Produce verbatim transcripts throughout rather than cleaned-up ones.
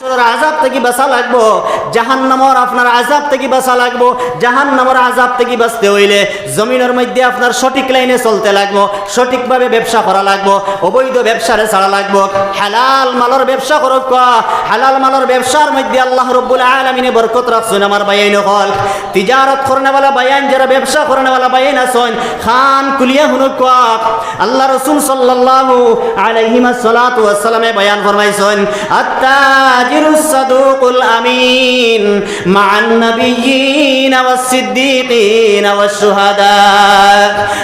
আযাব থাকি বাঁচা লাগবো, জাহান্নামর আপনার আযাব থাকি বাঁচা লাগবো। জাহান্নামর আযাব থাকি বাঁচতে অইলে জমিনর মধ্যে আপনার সঠিক লাইনে চলতে লাগবো, সঠিকভাবে ব্যবসা করা লাগবো, অবৈধ ব্যবসারে ছাড়া লাগবো। হালাল মালর ব্যবসা করউক্কা, হালাল মালর ব্যবসার মধ্যে আল্লাহ রব্বুল আলামিনে বরকত রাখছইন। আমার ভাইয়াইন অকল, তিজারত করনেওয়ালা ভাইয়াইন, যারা ব্যবসা করনেওয়ালা ভাইয়াইন আছইন, কান খুলিয়া হুনউক্কা। আল্লাহ রসুল সাল্লাল্লাহু আলাইহি ওয়াসাল্লামে বয়ান ফরমাইছইন, "আত-তাজিরুস সাদুকুল আমিন মা'আন নাবিয়্যিনা ওয়াস সিদ্দিকিনা ওয়াশ শুহাদা।"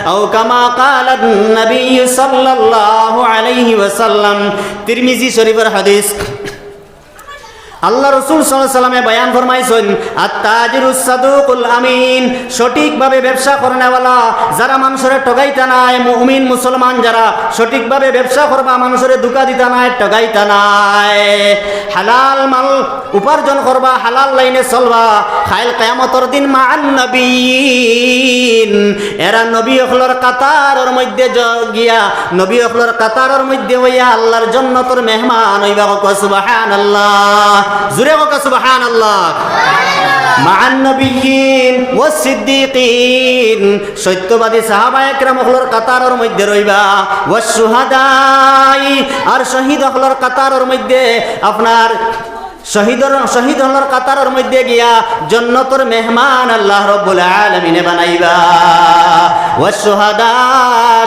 আও কামা ক্বালান নাবিয়্যু সাল্লাল্লাহু আলাইহি ওয়াসাল্লাম। তিরমিজি শরীফর হাদিস। আল্লাহ রসুল সাল্লাল্লাহু আলাইহি ওয়াসাল্লামে বয়ান ফরমাইছইন, "আত-তাজিরুস সাদুকুল আমিন", সঠিকভাবে ব্যবসা করনেওয়ালা, যারা মানষরে ঠগাইতা নায়, মুমিন মুসলমান যারা সঠিকভাবে ব্যবসা করবা, মানষরে ধোঁকা দিতা নায়, ঠগাইতা নায়, হালাল মাল উপার্জন করবা, হালাল লাইনে চলবা, কাইল কিয়ামতর দিন মা'আন নাবিয়্যিন, এরা নবী অকলর কাতারর মধ্যে জ-, গিয়া নবী অকলর কাতারর মধ্যে অইয়া আল্লাহর জন্নতর মেহমান অইবা। কউক্কা সুবহানাল্লাহ, জুরে কউক্কা সুবহানাল্লাহ। মা'আন নাবিয়্যিন ওয়াস সিদ্দিকিন, সত্যবাদী সাহাবা একরাম অকলর কাতারর মধ্যে রইবা। ওয়াশ শুহাদাই, আর শহীদ অকলর কাতারর মধ্যে আপনার শহীদর, শহীদ অকলর কাতারর মধ্যে গিয়া জন্নতর মেহমান আল্লাহ রব্বুল আলামিনে বানাইবা। ওয়াশ শুহাদা,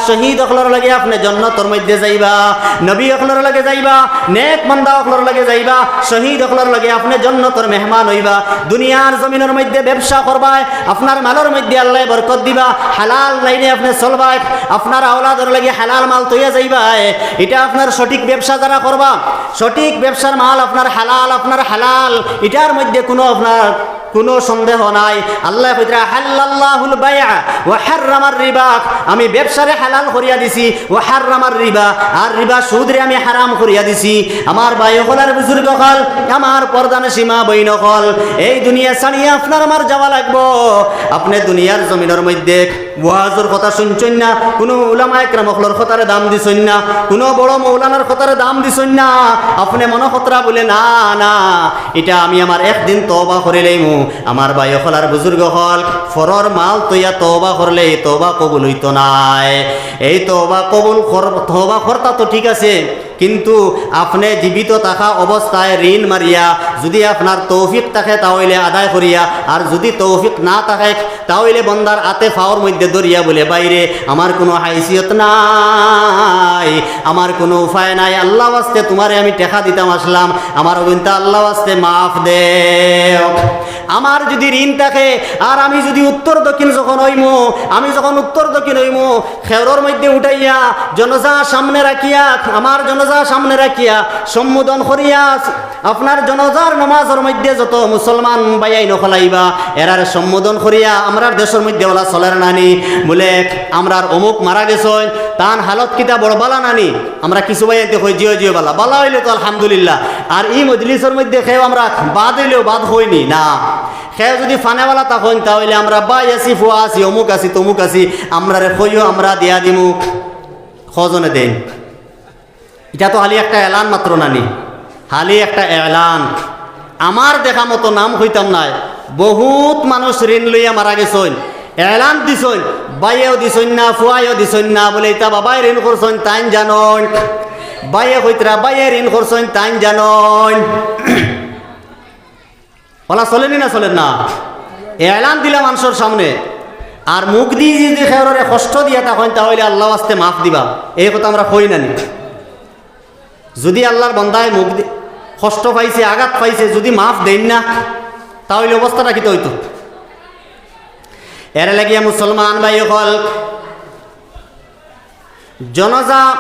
শহীদ অকলর লগে আপনে জন্নতর মধ্যে যাইবা, নবী অকলর লগে যাইবা, নেক বান্দা অকলর লগে যাইবা, শহীদ অকলর লগে আপনে জন্নতর মেহমান অইবা। দুনিয়ার জমিনর মধ্যে ব্যবসা করবায়, আপনার মালর মধ্যে আল্লায় বরকত দিবা, হালাল লাইনে আপনে চলবায়, আপনার আওলাদর লাগি হালাল মাল থইয়া যাইবায়। ইটা আপনার সঠিক ব্যবসা যারা করবা, সঠিক ব্যবসার মাল আপনার হালাল, আপনার হালাল, ইটার মধ্যে কুনু আপনার কুনু সন্দেহ নাই। আল্লায় কইতরা, "হাল্লাল্লাহুল বাইআ ওয়া হাররামার রিবা", আমি ব্যবসারে হালাল করিয়া দিছি, "ওয়া হাররামার রিবা", আর রিবা সুদরে আমি হারাম করিয়া দিছি। আমার ভাই অকল আর বুজুর্গ অকল, আমার পর্দানশীন মা বইন অকল, এই দুনিয়া ছাড়িয়া আপনার আমার যাওয়া লাগবো। আপনে দুনিয়ার জমিনর মধ্যে ওয়াজর কথা শুনছইন না, কুনু উলামা একরাম অকলর কথারে দাম দিছইন না, কুনু বড় মৌলানার কথারে দাম দিছইন না। আপনে মনো করতরা বুলে, "না, না, ইটা আমি আমার একদিন তওবা করিলাইমু।" আমার ভাই অকল আর বুজুর্গ অকল, পরর মাল থইয়া তওবা করলে এই তওবা কবুল অইতো নায়। এই তওবা কবুল কর-, তওবা করতা তো ঠিক আছে, কিন্তু আপনে জীবিত থাকা অবস্থায় ঋণ মারিয়া, যুদি আপনার তৌফিক থাকে তা অইলে আদায় করিয়া, আর যুদি তৌফিক না থাকে তা অইলে বন্দার আতে পাওর মধ্যে ধরিয়া বুলে, "ভাইরে, আমার কুনু হাইসিয়ত নাই, আমার কুনু উপায় নাই, আল্লাহ ওয়াস্তে তুমারে আমি টেকা দিতাম আছলাম, আমার অগুইনতা আল্লাহ ওয়াস্তে মাফ দেও।" আমার যুদি ঋণ থাকে, আর আমি যুদি উত্তর দক্ষিণ যখন অইমু, আমি যখন উত্তর দক্ষিণ অইমু, খেওরর মধ্যে উঠাইয়া, জনাজা সামনে রাখিয়া, আমার জনাজা সামনে রাখিয়া, সম্বোধন করিয়া, আপনার জনাজার নমাজর মধ্যে যত মুসলমান ভাইয়াইন অকল আইবা, এরারে সম্বোধন করিয়া, আমরার দেশর মধ্যে অলা চলের নানি, বুলে, "আমরার অমুক মারা গেছইন, তান হালত কিতা বড় বালা নানি?" আমরা কিছু ভাইয়াইন্তে কই, "জিও, জিও, বালা।" বালা অইলে তো আলহামদুলিল্লাহ। আর ই মজলিসর মধ্যে কেউ আমরা বাদ অইলেও বাদ কইনি না। কেউ যুদি ফানেওয়ালা থাকইন, তা অইলে আমরা ভাই আছি, ফুয়া আছি, অমুক আছি, তমুক আছি, আমরারে কইও, আমরা দিয়া দিমু। কজনে দেইন? ইটা তো খালি একটা এলান মাত্র নানি, খালি একটা এলান। আমার দেখা মতো নাম কইতাম নায়, বহুত মানুষ ঋণ লইয়া মারা গেছইন, এলান দিছইন, ভাইয়েও দিছইন না, ফুয়ায়ও দিছইন না, বুলে, "ইতা বাবায় ঋণ করছইন, তাইন জানইন।" ভাইয়ে কইতরা, "ভাইয়ে ঋণ করছইন, তাইন জানইন।" অলা চলেনি না চলের না? এলান দিলা মানষর সামনে, আর মুখদি যুদি কেউররে কষ্ট দিয়া থাকইন, তা অইলে আল্লাহ ওয়াস্তে মাফ দিবা। এই কথা আমরা কই না নি? যুদি আল্লাহর বন্দায় মুখদি কষ্ট পাইছে, আঘাত পাইছে, যুদি মাফ দেইন না, তা অইলে অবস্থাটা কিতা অইতো? এর লাগিয়া মুসলমান ভাই অকল, জনাজা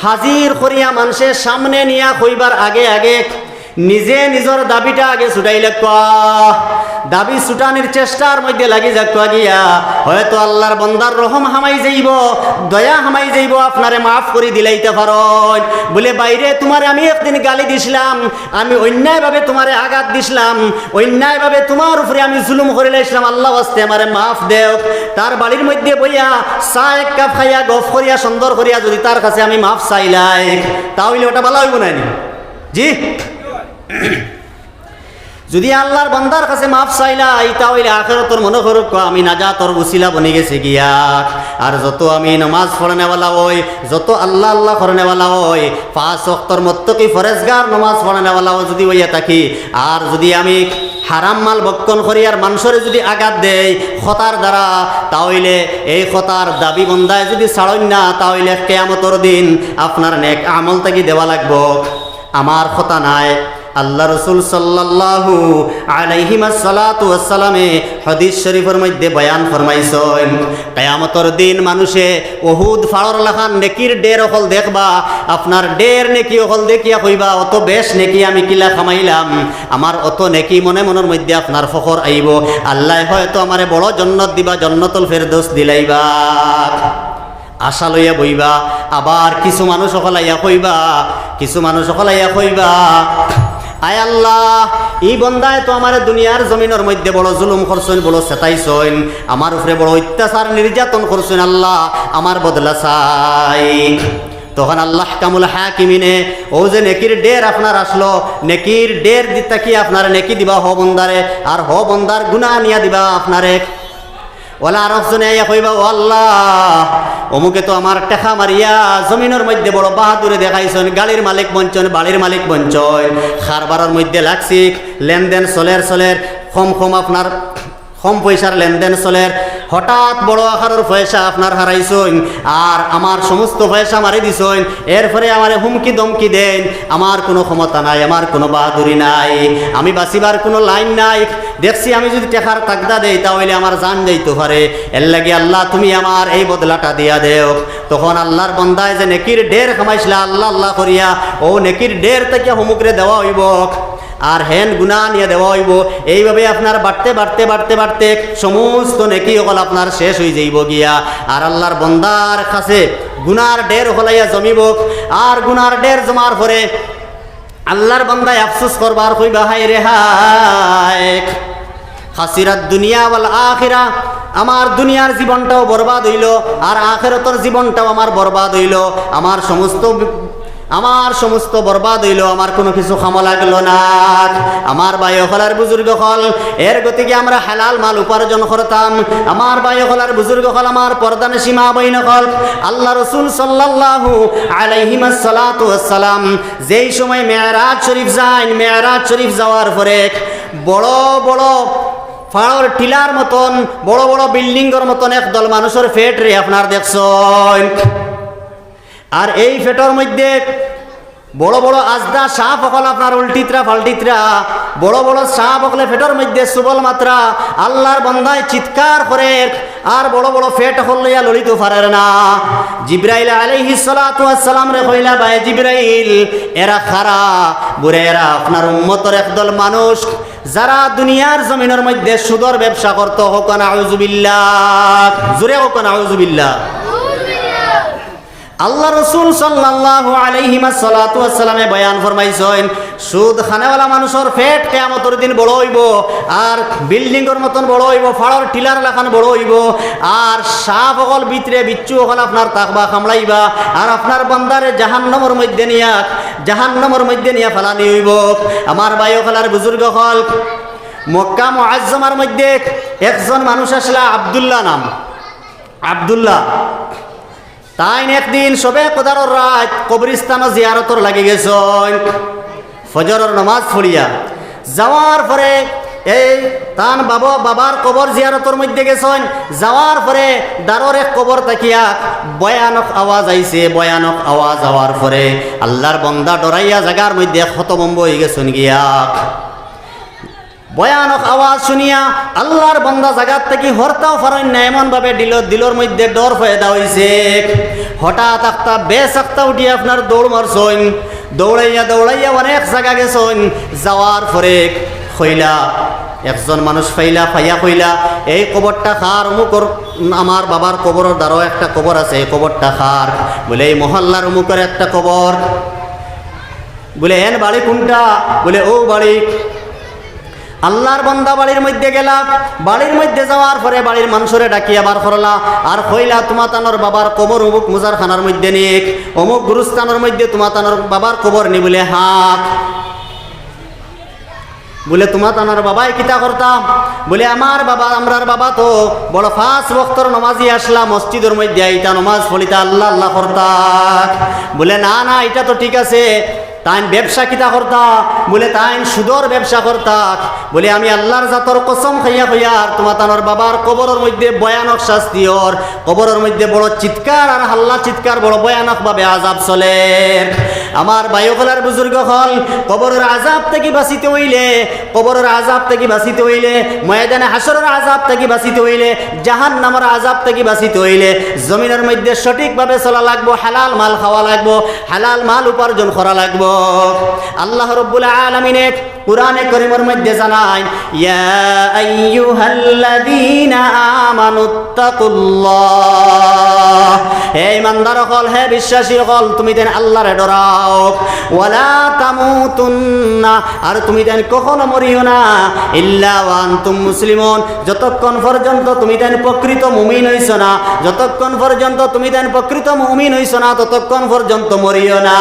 হাজির করিয়া মানষর সামনে নিয়া কইবার আগে আগে নিজে নিজর দাবিটা আগে ছুটাই লাগবা। দাবি ছুটানির চেষ্টার মধ্যে লাগি যাকবা গিয়া, হয়তো আল্লাহর বন্দার রহম হামাই যাইবো, দয়া হামাই যাইবো, আপনারে মাফ করি দিলাইতা পারইন। বুলে, "ভাইরে, তুমারে আমি একদিন গালি দিছলাম, আমি অন্যায়ভাবে তুমারে আঘাত দিছলাম, অন্যায়ভাবে তুমার উপরে আমি জুলুম করিলাইছলাম, আল্লাহ ওয়াস্তে আমারে মাফ দেও।" তার বাড়ির মধ্যে বইয়া চা এক কাপ খাইয়া গফ করিয়া সুন্দর করিয়া যুদি তার কাছে আমি মাফ চাইলাই, তা অইলে ওটা বালা অইবো না নি? জি? যুদি আল্লার বান্দার কাছে মাফ চাইলা, ইতা অইলে আখেরাতর মনো করউক্কা আমি নাজাতর উসিলা বনি গেছি গিয়া। আর যত আমি নমাজ পড়নেওয়ালা অই, যত আল্লা আল্লা করনেওয়ালা অই, পাঁচ ওয়াক্তর মুত্তাকি পরেজগার নমাজ পড়নেওয়ালাও যুদি অইয়া থাকি, আর যুদি আমি হারাম মাল ভক্ষণ করি আর মানষরে যুদি আঘাত দেই কথার দ্বারা, তা অইলে এই কথার দাবি বন্দায় যুদি ছাড়ইন না, তা অইলে কিয়ামতর দিন আপনার নেক আমল থাকি দেওয়া লাগবো। আমার কথা নায়, আল্লা রসুল সাল্লাল্লাহু আলাইহি ওয়াসাল্লামে হাদিস শরিফর মধ্যে বয়ান ফরমাইছইন, কিয়ামতর দিন মানষে উহুদ ফাড়র লাখান নেকির ঢের অকল দেখবা, আপনার ঢের নেকি অকল দেখিয়া কইবা, "অত বেশ নেকি আমি কিলা কামাইলাম, আমার অত নেকি।" মনে মনর মধ্যে আপনার ফখর আইবো, "আল্লায় হয়তো আমারে বড় জন্নত দিবা, জন্নতুল ফেরদৌস দিলাইবা।" আশা লইয়া বইবা। আবার কিছু মানুষ অকল আইয়া কইবা, কিছু মানুষ অকল আইয়া কইবা, "আয় আল্লা, ই বন্দায় তো আমারে দুনিয়ার জমিনর মধ্যে বড় জুলুম করছইন, বড় সেতাইছইন, আমার উপরে বড় অত্যাচার নির্যাতন করছইন, আল্লা, আমার বদলা চাই।" তখন আল্লা আহকামুল হাকিমিনে অউ যে নেকির ঢের আপনার আছলো, নেকির ঢের দি-, থাকি আপনার নেকি দিবা হউ বন্দারে, আর হউ বন্দার গুনা নিয়া দিবা আপনারে। অলা আরক জনে আইয়া কইবা, "ও আল্লা, অমুকে তো আমার টেকা মারিয়া জমিনর মধ্যে বড় বাহাদুরি দেখাইছইন, গাড়ির মালিক বনছইন, বাড়ির মালিক বনছইন, কারবারর মধ্যে লাগছি, লেনদেন চলের চলের, কম কম আপনার কম পয়সার লেনদেন চলের, হঠাৎ বড় আকারর পয়সা আপনার হারাইছইন, আর আমার সমস্ত পয়সা মারি দিছইন, এরপরে আমারে হুমকি ধমকি দেইন, আমার কুনু ক্ষমতা নাই, আমার কুনু বাহাদুরি নাই, আমি বাঁচিবার কুনু লাইন নাই।" দেখছি আমি যুদি টেকার তাগদা দেই, তা অইলে আমার জান যাইতো পারে। এরলাগি আল্লা, তুমি আমার এই বদলাটা দিয়া দেও। তখন আল্লার বন্দায় যে নেকির ঢের কামাইছলা, আল্লা আল্লা করিয়া, অউ নেকির ঢের থাকিয়া হমুকরে দেওয়া অইবো, আর হেন গুনা নিয়া দেওয়া অইবো। এইভাবে আপনার বাড়তে, বাড়তে, বাড়তে, বাড়তে সমস্ত নেকি অকল আপনার শেষ অইযাইবো গিয়া। আর আল্লার বন্দার কাছে গুনার ঢের অকল আইয়া জমিবো। আর গুনার ঢের জমার পরে আল্লার বান্দায় আফসোস করবা আর কইবা, "হায় রে হায়, খাসিরাত দুনিয়া ওয়াল আখিরা, আমার দুনিয়ার জীবনটাও বরবাদ অইলো, আর আখেরাতর জীবনটাও আমার বরবাদ অইলো, আমার সমস্ত বি-, আমার সমস্ত বরবাদ অইলো, আমার কুনু কিছু কামো লাগলো না।" আমার ভাই অকল আর বুজুর্গ অকল, এর গতিকে আমরা হালাল মাল উপার্জন করতাম। আমার ভাই অকল আর বুজুর্গ অকল, আমার পর্দানশীন মা বইন অকল, আল্লা রসুল সাল্লাল্লাহু আলাইহি ওয়াসাল্লাম যেই সময় মেরাজ শরিফ যাইন, মেরাজ শরিফ যাওয়ার পরে বড় বড় ফাড়র টিলার মতন, বড় বড় বিল্ডিংর মতন একদল মানুষর পেটরে আপনার দেখছইন। আর এই পেটর মধ্যে বড় বড় আজদা সাপ অকল আপনার উল্টিতরা ফাল্টিতরা, বড় বড় সাপ অকলে পেটর মধ্যে সুবল মাতরা, আল্লার বন্দায় চিৎকার করের, আর বড় বড় পেট অকল লইয়া লড়িতো পারের না। জিব্রাইল আলাইহিস সালাতু ওয়াস সালামরে কইলা, "ভাই জিব্রাইল, এরা কারা?" বুলে, "এরা আপনার উম্মতর একদল মানুষ, যারা দুনিয়ার জমিনর মধ্যে সুদর ব্যবসা করতো।" কউক্কা নাউজুবিল্লাহ, জোরে কউক্কা নাউজুবিল্লাহ। আল্লার রসুল সাল্লাল্লাহু আলাইহি ওয়াসাল্লামে বয়ান ফরমাইছইন, সুদ খানেওয়ালা মানুষর পেট কিয়ামতর দিন বড় অইবো, আর বিল্ডিংর মতন বড় অইবো, ফাড়র টিলার লাখান বড় অইবো, আর সাপ অকল ভিতরে, বিচ্ছু অকল আপনার থাকবা, কামড়াইবা, আর আপনার বন্দারে জাহান্নামর মধ্যে নিয়া, জাহান্নামর মধ্যে নিয়া ফালানি অইবো। আমার ভাই অকল আর বুজুর্গ অকল, মক্কা মুআজ্জমার মধ্যে একজন মানুষ আছলা আব্দুল্লাহ নাম, আব্দুল্লাহ। তাইন একদিন শবে কদরর রাইত কবরস্থানো জিয়ারতর লাগি গেছইন। ফজরর নমাজ পড়িয়া যাওয়ার পরে এই তান বাবা, বাবার কবর জিয়ারতর মধ্যে গেছইন। যাওয়ার পরে দারর এক কবর থাকিয়া ভয়ানক আওয়াজ আইছে। ভয়ানক আওয়াজ আওয়ার পরে আল্লার বন্দা ডরাইয়া জাগার মধ্যে হতভম্ব অইগেছইন গিয়া। ভয়ানক আওয়াজ শুনিয়া আল্লার বন্দা জাগাত থাকি হরতাও পারইন না, এমন ভাবে দিল-, দিলর মধ্যে ডর পয়দা অইছে। হঠাৎ আখতা বেশ আখতা উঠিয়া আপনার দৌড় মারছইন, দৌড়াইয়া দৌড়াইয়া অনেক জাগা গেছইন। যাওয়ার পরে কইলা, একজন মানুষ পাইলা, পাইয়া কইলা, "এই কবরটা কার?" "অমুকর, আমার বাবার কবরর দারো একটা কবর আছে, এই কবরটা কার?" বুলে, "এই মহল্লার অমুকর একটা কবর।" বুলে, "এন বাড়ি কুনটা?" বুলে, "অউ বাড়ি।" আল্লার বন্দা বাড়ির মধ্যে গেলা, বাড়ির মধ্যে যাওয়ার পরে বাড়ির মানষরে ডাকিয়া বার করলা, আর কইলা, "তুমাতানর বাবার কবর অমুক মুজারখানার মধ্যে নি, অমুক গুরুস্থানর মধ্যে তুমাতানর বাবার কবর নি?" বুলে, "হ্যাঁ।" বুলে, "তুমাতানর বাবায় কিতা করতা?" বুলে, "আমার বাবা, আমরার বাবা তো বড় পাঁচ ওয়াক্তর নমাজি আছলা, মসজিদর মধ্যে আইতা, নমাজ পড়িতা, আল্লাহ আল্লাহ করতা।" বুলে, "না না, ইটা তো ঠিক আছে, তাইন ব্যবসা কিতা করতা?" বুলে, "তাইন সুদর ব্যবসা করতা।" বুলে, "আমি আল্লাহর জাতর কসম খাইয়া কইয়ার, তুমাতানর বাবার কবরর মধ্যে ভয়ানক শাস্তি অর, কবরর মধ্যে বড় চিৎকার আর হাল্লা চিৎকার, বড় ভয়ানক ভাবে আযাব চলের।" আমার ভাই অকল আর বুজুর্গ অকল, কবরর আযাব থাকি বাঁচিতে অইলে, কবরর আযাব থাকি বাঁচিতে অইলে, ময়দানে হাশরর আযাব থাকি বাঁচিতে অইলে, জাহান্নামর আযাব থাকি বাঁচিতে অইলে, জমিনর মধ্যে সঠিকভাবে চলা লাগবো, হালাল মাল খাওয়া লাগবো, হালাল মাল উপার্জন করা লাগবো। আল্লাহ রব্বুল আলামিনে কুরআনে করিমর মধ্যে জানাইন, "ইয়া আইয়ুহাল্লাযীনা আমানুত্তাকুল্লাহ।" হে ইমানদার অকল, হে বিশ্বাসী অকল, তুমিতাইন আল্লাহরে ডরাও। "ওয়ালা তামুতুন্না", আর তুমিতাইন কখনো মরিও না, "ইল্লা ওয়া আনতুম মুসলিমুন", যতক্ষণ পর্যন্ত তুমিতাইন প্রকৃত মুমিন অইছো না, যতক্ষণ পর্যন্ত তুমিতাইন প্রকৃত মুমিন অইছো না, ততক্ষণ পর্যন্ত মরিও না।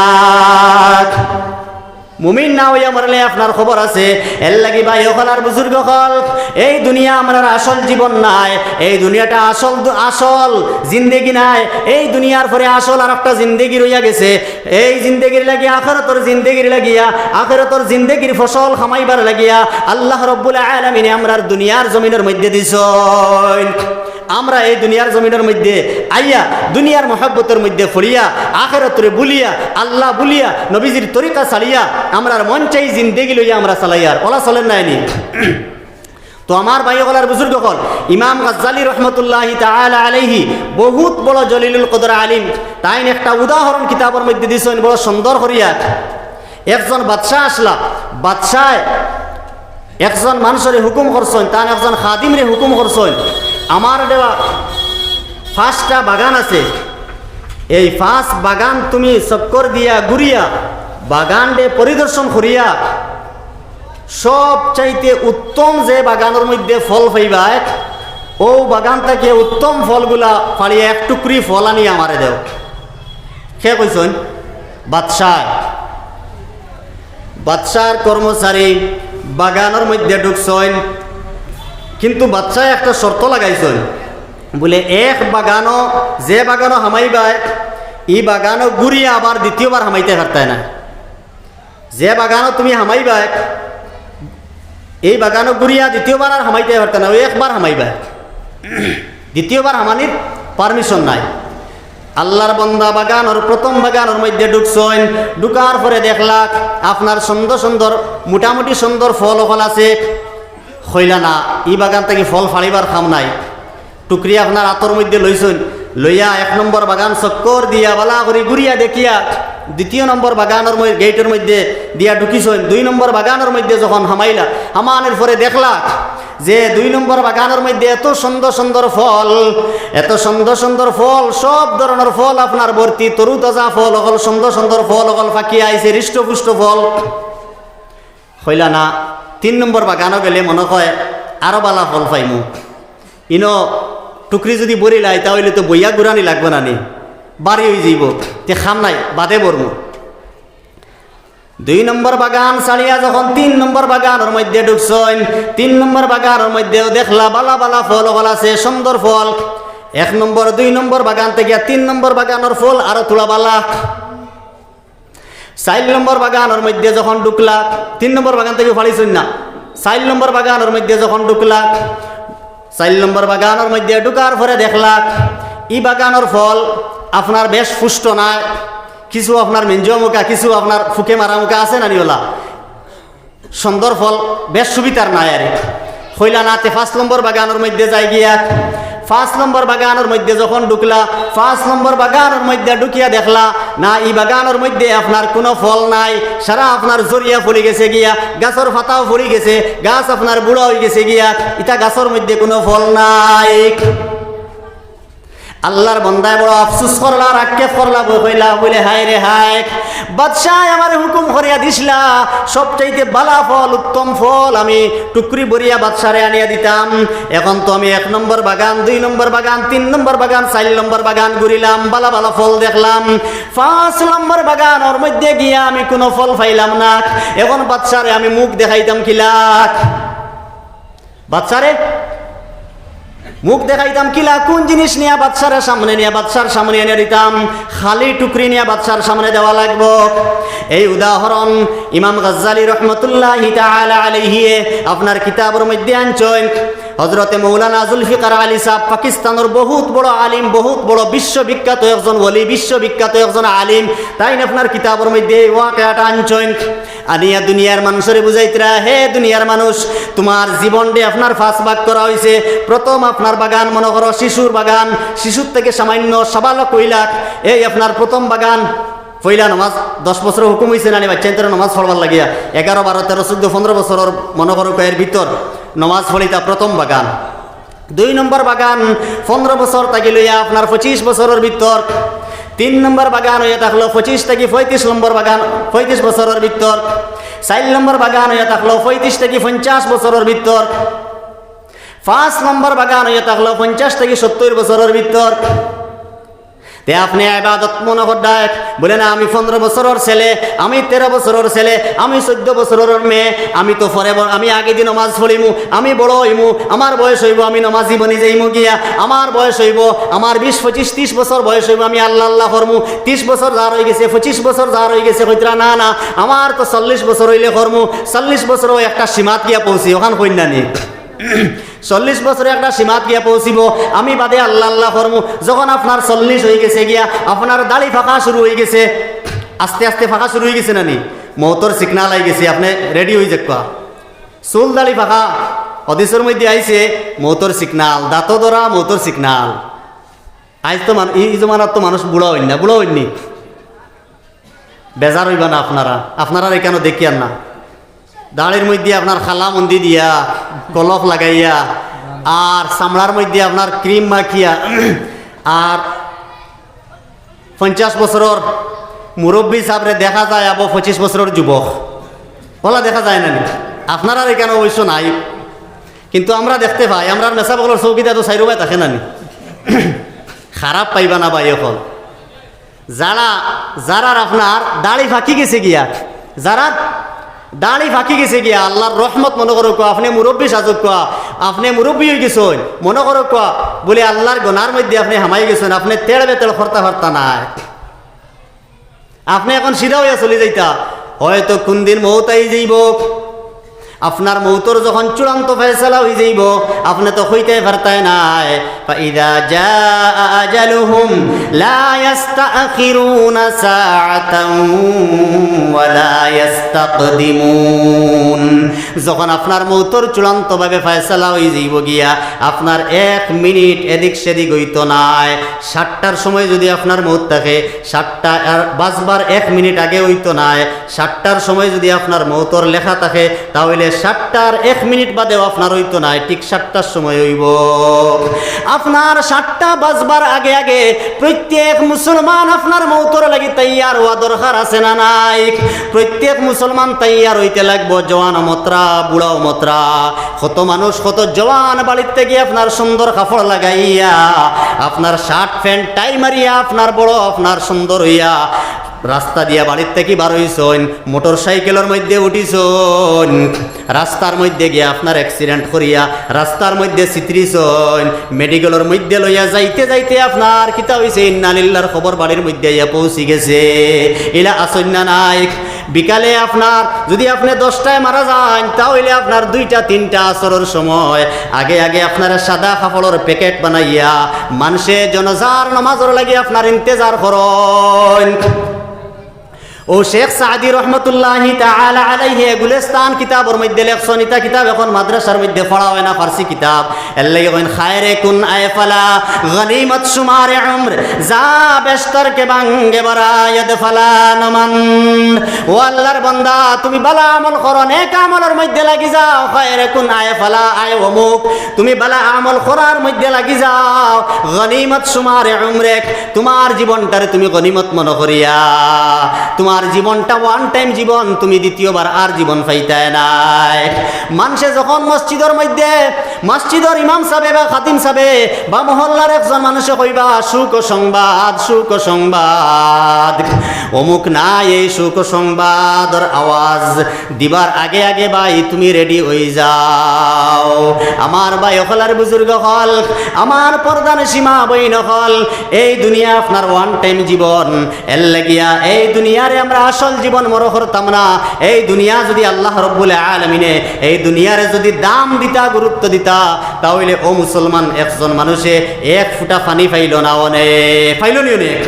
মুমিন না অইয়া মরলে আপনার খবর আছে। এরলাগি ভাই অকল আর বুজুর্গ অকল, এই দুনিয়া আমরার আসল জীবন নায়, এই দুনিয়াটা আসল দু-, আসল জিন্দেগি নায়। এই দুনিয়ার পরে আসল আরোকটা জিন্দেগি রইয়া গেছে। এই জিন্দেগির লাগি, আখেরাতর জিন্দেগির লাগিয়া, আখেরাতর জিন্দেগির ফসল কামাইবার লাগিয়া আল্লাহ রব্বুল আলামিনে আমরার দুনিয়ার জমিনর মধ্যে দিছইন। আমরা এই দুনিয়ার জমিনর মধ্যে আইয়া, দুনিয়ার মহব্বতর মধ্যে পড়িয়া, আখেরাতরে ভুলিয়া, আল্লাহ ভুলিয়া, নবীজির তরিকা ছাড়িয়া, আমরার মন চাই জিন্দেগি লইয়া আমরা চালাইয়ার, অলা চলের নায় নি? তো আমার ভাই অকল আর বুজুর্গ অকল, ইমাম গাজ্জালী রহমতুল্লাহি তাআলা আলাইহি বহুত বড় জলিলুল কদর আলিম, তাইন একটা উদাহরণ কিতাবর মধ্যে দিছইন বড় সুন্দর করিয়া। একজন বাদশা আছলা, বাদশায় একজন মানষরে হুকুম করছইন, তান একজন খাদিমরে হুকুম করছইন, "আমার দেওয়া পাঁচটা বাগান আছে, এই পাঁচ বাগান তুমি চক্কর দিয়া ঘুরিয়া, বাগানরে পরিদর্শন করিয়া, সব চাইতে উত্তম যে বাগানর মধ্যে ফল পাইবায়, অউ বাগান থাকি উত্তম ফলগুলা ফাড়িয়া এক টুকরি ফল আনি আমারে দেও।" কে কইছইন? বাদশায়। বাদশার কর্মচারী বাগানর মধ্যে ঢুকছইন, কিন্তু বাদশায় একটা শর্ত লাগাইছইন, বুলে, "এক বাগানো, যে বাগানো হামাইবায়, ই বাগানো ঘুরিয়া আবার দ্বিতীয়বার হামাইতায় পারতায় না। যে বাগানো তুমি হামাইবায়, এই বাগানো ঘুরিয়া দ্বিতীয়বার আর হামাইতায় পারতায় না, অউ একবার হামাইবায়, দ্বিতীয়বার হামানির পারমিশন নাই।" আল্লাহর বন্দা বাগানর, প্রথম বাগানর মধ্যে ঢুকছইন, ঢুকার পরে দেখলা আপনার সুন্দর সুন্দর, মোটামুটি সুন্দর ফল অকল আছে। কইলা, "না, ই বাগান থাকি ফল ফাড়িবার কাম নাই।" টুকরি আপনার আতর মধ্যে লইছইন, লইয়া এক নম্বর বাগান চক্কর দিয়া বালা করি ঘুরিয়া দেখিয়া দ্বিতীয় নম্বর বাগানর মধ্যে, গেইটর মধ্যে দিয়া ঢুকিছইন। দুই নম্বর বাগানর মধ্যে যখন হামাইলা, হামানির পরে দেখলা যে দুই নম্বর বাগানর মধ্যে এত সুন্দর সুন্দর ফল, এত সুন্দর সুন্দর ফল, সব ধরনর ফল আপনার ভর্তি, তরুতাজা ফল অকল, সুন্দর সুন্দর ফল অকল পাকিয়া আইছে, হৃষ্টপুষ্ট ফল। কইলা, "না, তিন নম্বর বাগানো গেলে মনো কয় আরো বালা ফল পাইমু। ইনো টুকরি যুদি ভরিলাই, তা অইলে তো বইয়া ঘুরানি লাগবো না নি, ভারি অইযিবো, তে কাম নাই, বাদে ভরমু।" দুই নম্বর বাগান ছাড়িয়া যখন তিন নম্বর বাগানর মধ্যে ঢুকছইন, তিন নম্বর বাগানর মধ্যেও দেখলা বালা বালা ফল অকল আছে, সুন্দর ফল। এক নম্বর, দুই নম্বর বাগান থাকি তিন নম্বর বাগানর ফল আরো থুড়া বালা। চাইর নম্বর বাগানর মধ্যে যখন ঢুকলা, তিন নম্বর বাগান থাকি ফাড়িছইন না, চাইর নম্বর বাগানর মধ্যে যখন ঢুকলা, চাইর নম্বর বাগানর মধ্যে ঢুকার পরে দেখলা ই বাগানর ফল আপনার বেশ পুষ্ট নায়, কিছু আপনার মেঞ্জুয়া মুখা, কিছু আপনার ফুকে মারা মুখা আছে না নি অলা? সুন্দর ফল বেশ সুবিধার নায় আরে। কইলা, "না, তে পাঁচ নম্বর বাগানর মধ্যে যাই গিয়া।" পাঁচ নম্বর বাগানর মধ্যে যখন ঢুকলা, পাঁচ নম্বর বাগানর মধ্যে ঢুকিয়া দেখলা, না, ই বাগানর মধ্যে আপনার কুনু ফল নাই, সারা আপনার ঝরিয়া পড়ি গেছে গিয়া, গাছর পাতাও পড়ি গেছে, গাছ আপনার বুড়া অইগেছে গিয়া, ইতা গাছর মধ্যে কুনু ফল নাই। আল্লার বন্দায় বড় আফসুস করলা, আর আক্ষেপ করলা, বই কইলা, বলে, "হায় রে হায়, বাদশায় আমারে হুকুম করিয়া দিছলা, সবচাইতে বালা ফল, উত্তম ফল আমি টুকরি ভরিয়া বাদশারে আনিয়া দিতাম। এখন তো আমি এক নম্বর বাগান, দুই নম্বর বাগান, তিন নম্বর বাগান, চাইর নম্বর বাগান ঘুরিলাম, বালা বালা ফল দেখলাম, পাঁচ নম্বর বাগান, ওর মধ্যে গিয়া আমি কুনু ফল পাইলাম না। এখন বাদশারে আমি মুখ দেখাইতাম কিলা?" বাদশারে মুখ দেখাইতাম কিলা? কুন জিনিস নিয়া বাদশার সামনে নিয়া, বাদশার সামনে এনে দিতাম? খালি টুকরি নিয়া বাদশার সামনে দেওয়া লাগবো। এই উদাহরণ ইমাম গাজ্জালী রহমতুল্লাহি তাআলা আলাইহিয়ে আপনার কিতাবর মধ্যে আনছইন। হজরতে মৌলানা জুলফিকার আলী সাহেব পাকিস্তানর বহুত বড় আলিম, বহুত বড় বিশ্ববিখ্যাত একজন ওলি, বিশ্ববিখ্যাত একজন আলিম। তাইন আপনার কিতাবর মধ্যে এই ওয়াকিয়াটা আনছইন। আনিয়া দুনিয়ার মানুষরে বুঝাইতরা, "হে দুনিয়ার মানুষ, তুমার জীবনরে আপনার পাঁচ ভাগ করা অইছে। প্রথম আপনার বাগান, মনো করো শিশুর বাগান, শিশুর থাকি সামান্য সাবালক অইলা, এই আপনার প্রথম বাগান।" পয়লা নমাজ, দশ বছরর হুকুম অইছে না নি বাচ্চাইন্তরে নমাজ পড়বার লাগিয়া? এগারো, বারো, তেরো, চৌদ্দ, পনরো বছরর, মনো করো, এর ভিতর নমাজ পড়িতা প্রথম বাগান। দুই নম্বর বাগান, পনরো বছর থাকি লইয়া আপনার পঁচিশ বছরর ভিতর। তিন নম্বর বাগান অইয়া থাকলো পঁচিশ থাকি পঁয়ত্রিশ নম্বর বাগান, পঁয়ত্রিশ বছরর ভিতর। চাইর নম্বর বাগান অইয়া থাকলো পঁয়ত্রিশ থাকি পঞ্চাশ বছরর ভিতর। পাঁচ নম্বর বাগান অইয়া থাকলো পঞ্চাশ থাকি সত্তইর বছরর ভিতর। তে আপনে ইবাদত মনো কররা, বলে, "না, আমি পনরো বছরর ছেলে, আমি তেরো বছরর ছেলে, আমি চৌদ্দ বছরর মেয়ে, আমি তো পরে ব-, আমি আগেদি নমাজ পড়িমু, আমি বড় অইমু, আমার বয়স অইবো, আমি নমাজি বনি যাইমু গিয়া, আমার বয়স অইবো, আমার বিশ, পঁচিশ, তিশ বছর বয়স অইবো, আমি আল্লাহ আল্লাহ করমু।" তিশ বছর যার অইগেছে, পঁচিশ বছর যার অইগেছে, কইতরা, "না, না, আমার তো চল্লিশ বছর অইলে করমু, চল্লিশ বছরও একটা সীমাত গিয়া পৌঁছি, অখান কইন না নি?" চল্লিশ বছরে একটা সীমাত গিয়া পৌঁছিবো, আমি বাদে আল্লাহ আল্লাহ করমু। যখন আপনার চল্লিশ অইগেছে গিয়া, আপনার দাড়ি ফাকা শুরু অইগেছে, আস্তে আস্তে ফাকা শুরু অইগেছে না নি? মউতর signal আইগেছে, আপনে ready অইযাউক্কা। চুল দাড়ি ফাকা, হাদিসর মধ্যে আইছে, মউতর signal, দাঁতো ধরা, মউতর signal। আইজ তো মান-, ই, ই জমানাত তো মানুষ বুড়া অইন না, বুড়া অইন নি? বেজার অইবা না আপনারা, আপনারার ইকানো দেখিয়ার না। দাড়ির মধ্যে আপনার কালা মন্দি দিয়া, কলফ লাগাইয়া, আর চামড়ার মধ্যে আপনার cream মাখিয়া, আর পঞ্চাশ বছরর মুরব্বি সাবরে দেখা যায় আবো পঁচিশ বছরর যুবক। অলা দেখা যায় না নি? আপনারার ইকানো অবশ্য নাই, কিন্তু আমরা দেখতে পাই, আমরার মেসাব অকলর চউকিদার তো চাইরোবায় থাকে না নি? খারাপ পাইবা না ভাই অকল। যারা, যারার আপনার দাড়ি ফাকি গেছে গিয়া, যারার দাড়ি ফাকি গেছে গিয়া, আল্লার রহমত মনো করউক্কা, আপনে মুরব্বি সাজউক্কা, আপনে মুরব্বি অইগেছইন, মনো করউক্কা, বলে আল্লার গনার মধ্যে আপনে হামাই গেছইন, আপনে তেড় বেতেড় করতা পারতা নায়। আপনে এখন সিধা অইয়া চলি যাইতা, হয়তো কুনদিন মউত আই যাইবো। আপনার মউতর যখন চূড়ান্ত ফয়সালা অই যাইবো, আপনে তো কইতায় পারতায় নায়। فإذا جاء أجلهم لا يستأخرون ساعة ولا يستقدمون। যখন আপনার মউতর চূড়ান্তভাবে ফয়সালা অই যাইবো গিয়া, আপনার এক মিনিট এদিক সেদিক অইতো নায়। সাতটার সময় যুদি আপনার মউত থাকে, সাতটা আর বাজবার এক মিনিট আগে অইতো নায়। সাতটার সময় যুদি আপনার মউতর লেখা থাকে, তা অইলে সাতটার এক মিনিট বাদেও আপনার অইতো নায়, ঠিক সাতটার সময় অইবো। আপনার সাতটা বাজবার আগে আগে প্রত্যেক মুসলমান আপনার মউতর লাগি তৈয়ার অওয়া দরকার আছে না নাই? প্রত্যেক মুসলমান তৈয়ার অইতে লাগবো, জওয়ান অউ মাত্রা, বুড়া অউ মাত্রা। কত মানুষ, কত জওয়ান বাড়িত থাকি আপনার সুন্দর কাপড় লাগাইয়া, আপনার shirt pant tie মারিয়া, আপনার বড়, আপনার সুন্দর অইয়া রাস্তা দিয়া বাড়িত থাকি বার অইছইন, মোটরসাইকেলর মধ্যে উঠিছইন, রাস্তার মধ্যে গিয়া আপনার accident করিয়া রাস্তার মধ্যে ছিতরিছইন, মেডিকেলর মধ্যে লইয়া যাইতে যাইতে আপনার কিতা অইছে, ইন্না লিল্লাহর খবর বাড়ির মধ্যে আইয়া পৌঁছি গেছে। ইলা আছইন না নাই? বিকালে আপনার, যুদি আপনে দশটায় মারা যাইন, তা অইলে আপনার দুইটা তিনটা আছরর সময় আগে আগে আপনারে সাদা কাপড়র প্যাকেট বানাইয়া মানষে জনাজার নমাজর লাগি আপনার ইন্তেজার করইন। ও শেখ সাদি রহমতুল্লাহি তাআলা আলাইহি গুলিস্তান কিতাবর মধ্যে লেখছইন, ইতা কিতাব এখন মাদ্রাসার মধ্যে পড়া অয় না, ফার্সি কিতাব। এর লাগি কইন, "খায়রে কুন আয় ফালা, গনিমত শুমারে উমর, যা বেশতর কে বাঙ্গে বারায়দ ফালা নমান।" ও আল্লাহর বান্দা, তুমি বালা আমল করো, নেক আমলর মধ্যে লাগি যাও। "খায়রে কুন আয় ফালা, আয় অমুক, তুমি বালা আমল করার মধ্যে লাগি যাও। গনিমত শুমারে উমরেক, তুমার জীবনটারে তুমি গনিমত মনো করিয়া, তুমার জীবনটা one time জীবন, তুমি দ্বিতীয়বার আর জীবন পাইতায় নায়।" মানষে যখন মসজিদর মধ্যে, মসজিদর ইমাম সাবে বা খাতিম সাবে বা মহল্লার একজন মানষে কইবা, "সুখ সংবাদ, সুখ সংবাদ, অমুক নাই, এই সুখ সংবাদর আওয়াজ দিবার আগে আগে ভাই তুমি রেডি অই যাও।" আমার ভাই অকল আর বুজুর্গ অকল, আমার পর্দানশিন মা বইন অকল, এই দুনিয়া আপনার one time জীবন। এর লাগিয়া এই দুনিয়ারে আমরা আসল জীবন মনো করতাম না। এই দুনিয়া যুদি আল্লাহ রব্বুল আলামিনে এই দুনিয়ারে যুদি দাম দিতা, গুরুত্ব দিতা, তা অইলে ও মুসলমান একজন মানষে এক ফুটা পানি পাইলো না অনে, পাইলো নি অনে?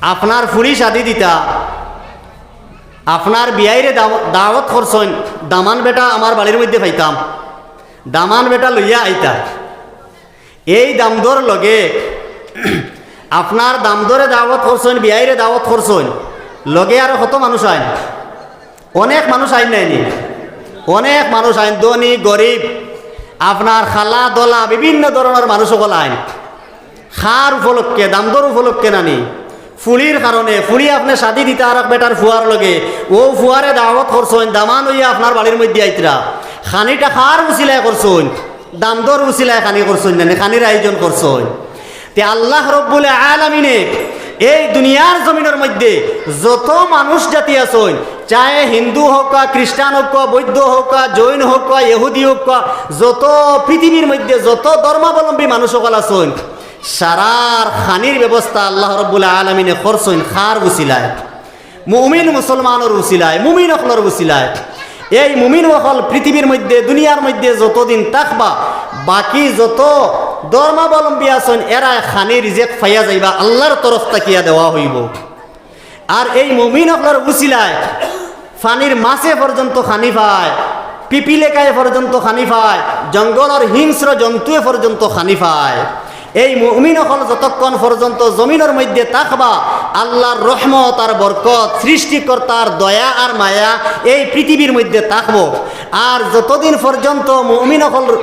আপনার ফুড়ি শাদি দিতা, আপনার বিয়াইরে দাও-, দাওয়াত করছইন, "দামান বেটা আমার বাড়ির মধ্যে পাইতাম, দামান বেটা লইয়া আইতা।" এই দামদর লগে আপনার দামদরে দাওয়াত করছইন, বিয়াইরে দাওয়াত করছইন, লগে আরো কত মানুষ আইন, অনেক মানুষ আইন নায় নি, অনেক মানুষ আইন, ধনী গরিব, আপনার খালা দলা বিভিন্ন ধরনর মানুষ অকল আইন। কার উপলক্ষে? দামদর উপলক্ষে নানি? ফুড়ির কারণে। ফুড়ি আপনে শাদি দিতা আরক বেটার ফুয়ার লগে, অউ ফুয়ারে দাওয়াত করছইন, দামান অইয়া আপনার বাড়ির মধ্যে আইতরা। খানিটা কার উছিলায় করছইন? দামদর উছিলায় খানি করছইন নানি? খানির আয়োজন করছইন। তে আল্লাহ রব্বুল আলামিনে এই দুনিয়ার জমিনর মধ্যে যত মানুষ জাতি আছইন, চাহে হিন্দু অউক্কা, খ্রিস্টান অউক্কা, বৌদ্ধ অউক্কা, জৈন অউক্কা, ইহুদি অউক্কা, যত পৃথিবীর মধ্যে যত ধর্মাবলম্বী মানুষ অকল আছইন, সারার খানির ব্যবস্থা আল্লাহ রব্বুল আলামিনে করছইন কার উছিলায়? মুমিন মুসলমানর উছিলায়, মুমিন অকলর উছিলায়। এই মুমিন অকল পৃথিবীর মধ্যে, দুনিয়ার মধ্যে যতদিন থাকবা, বাকি যত ধর্মাবলম্বী আছইন, এরায় খানি রিজেক পাইয়া যাইবা, আল্লাহর তরফ থাকিয়া দেওয়া অইবো। আর এই মুমিন অকলর উছিলায় পানির মাছে পর্যন্ত খানি পায়, পিপিলেকায় পর্যন্ত খানি পায়, জঙ্গলর হিংস্র জন্তুয়ে পর্যন্ত খানি পায়। এই মুমিন অকল যতক্ষণ পর্যন্ত জমিনর মধ্যে থাকবা, আল্লাহর রহমত আর বরকত, সৃষ্টিকর্তার দয়া আর মায়া এই পৃথিবীর মধ্যে থাকবো। আর যতদিন পর্যন্ত মুমিন অকল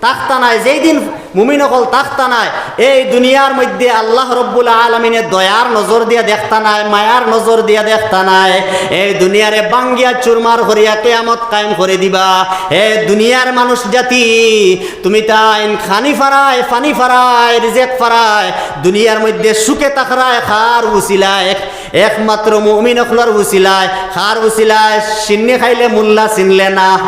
থাকতা নায়, যেই দিন মুমিন অকল থাকতা নায়, এই দুনিয়ার মধ্যে আল্লাহ রব্বুল আলামিনে দয়ার নজর দিয়া দেখতা নায়, মায়ার নজর দিয়া দেখতা নায়। এই দুনিয়ারে ভাঙ্গিয়া চুরমার করিয়া কিয়ামত কায়েম করি দিবা। হে দুনিয়ার মানুষ জাতি, তুমি তাইন খানি পারায়, পানি পারায়, রিজেক পারায়, দুনিয়ার মধ্যে সুখে থাকরায় কার উছিলায়? একমাত্র মুমিন অকলর উছিলায়। কার উছিলায়? শিন্নি খাইলে মুল্লা চিনলে না।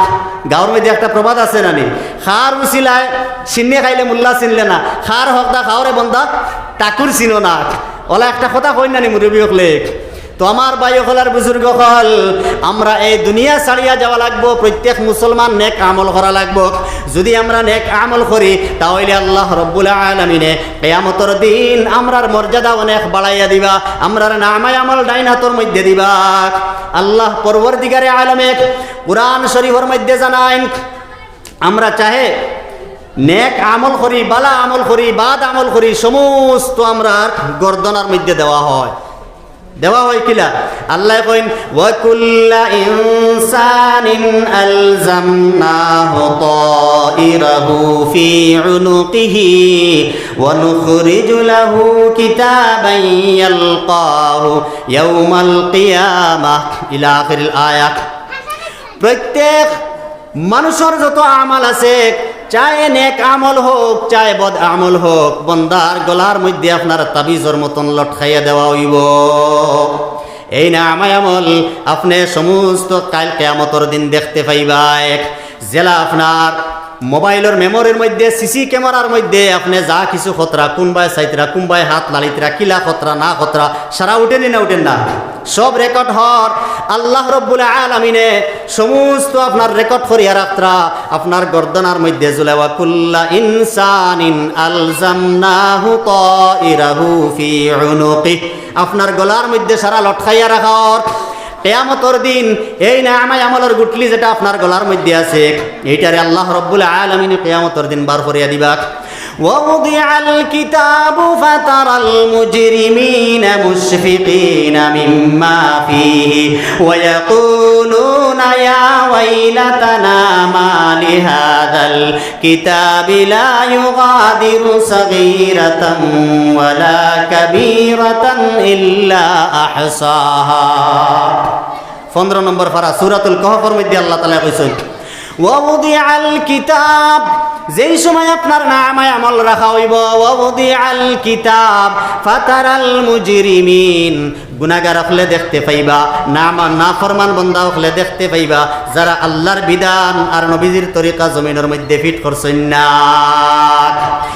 গাঁওর মধ্যে একটা প্রবাদ আছে নানি? কার উছিলায়? শিন্নি খাইলে মুল্লা চিনলে না। কার হকদা খাওরে বন্দা ঠাকুর চিনো না। অলা একটা কথা কইন নানি মুরব্বি অকলে? তো আমার ভাই অকল আর বুজুর্গ অকল, আমরা এই দুনিয়া ছাড়িয়া যাওয়া লাগবো, প্রত্যেক মুসলমান নেক আমল করা লাগবো। যুদি আমরা নেক আমল করি, তা অইলে আল্লাহ রব্বুল আলামিনে কিয়ামতর দিন আমরার মর্যাদা অনেক বাড়াইয়া দিবা, আমরার নামায়ে আমল ডাইন হাতর মধ্যে দিবা। আল্লাহ পরওয়ারদিগারে আলমে কুরআন শরীফর মধ্যে জানাইন, আমরা চাহে নেক আমল করি, বালা আমল করি, বাদ আমল করি, সমস্ত আমরার গর্দনার মধ্যে দেওয়া হয়। দেওয়া হয় কিলা? আল্লায় কইন, "ওয়া কুল্লা ইনসানিন আলজামনাহু তাইরাহু ফি উনুকিহি ওয়া নুখরিজু লাহু কিতাবান ইয়ালকাহু ইয়াউমাল কিয়ামাহ।" ইলা আখিরিল আয়াত। প্রত্যেক মানুষর যত আমল আছে, চাহে নেক আমল হোক, চাহে বদ আমল হোক, বন্দার গলার মধ্যে আপনার তাবিজর মতন লটকাইয়া দেওয়া অইবো। এই নামায়ে আমল আপনে সমস্ত কাইল কিয়ামতর দিন দেখতে পাইবা। এক জেলা আপনার মোবাইলর মেমোরির মধ্যে, সিসি ক্যামেরার মধ্যে আপনে যা কিছু খতরা, কুনবায় চাইতরা, কুনবায় হাত লাড়িতরা, কিলা খতরা না খতরা, সারা উঠেনি না উঠেন না? সব রেকর্ড হর। আল্লাহ রব্বুল আলামিনে সমস্ত আপনার রেকর্ড করিয়া রাখতরা, আপনার গর্দনার মধ্যে ঝুলাইবা। কুল্লা ইনসানিন আলজামনাহু তাইরাহু ফি উনুকি। আপনার গলার মধ্যে সারা লটকাইয়া রাখা অর। কিয়ামতর দিন এই নামায়ে আমলর গুটলি যেটা আপনার গলার মধ্যে আছে, এইটারে আল্লাহ রব্বুল আলামিন কিয়ামতর দিন বার করিয়া দিবা। ووضع الكتاب فترى المجرمين مشفقين مما فيه ويقولون يا ويلتنا ما لهذا الكتاب لا يغادر صغيرة ولا كبيرة إلا أحصاها. পনেরো নম্বর পারা, সূরাতুল কাহফর মধ্যে আল্লাহ তাআলা কইছইন, "ওয়াউদিআল কিতাব", যেই সময় আপনার নামায়ে আমল রাখা অইবো, "ওয়াউদিআল কিতাব ফাতারাল মুজরিমিন", গুনাগার অকলে দেখতে পাইবা, নামা-, নাফরমান বন্দা অকলে দেখতে পাইবা, যারা আল্লাহর বিধান আর নবীজির তরিকা জমিনর মধ্যে ফিট করছইন না,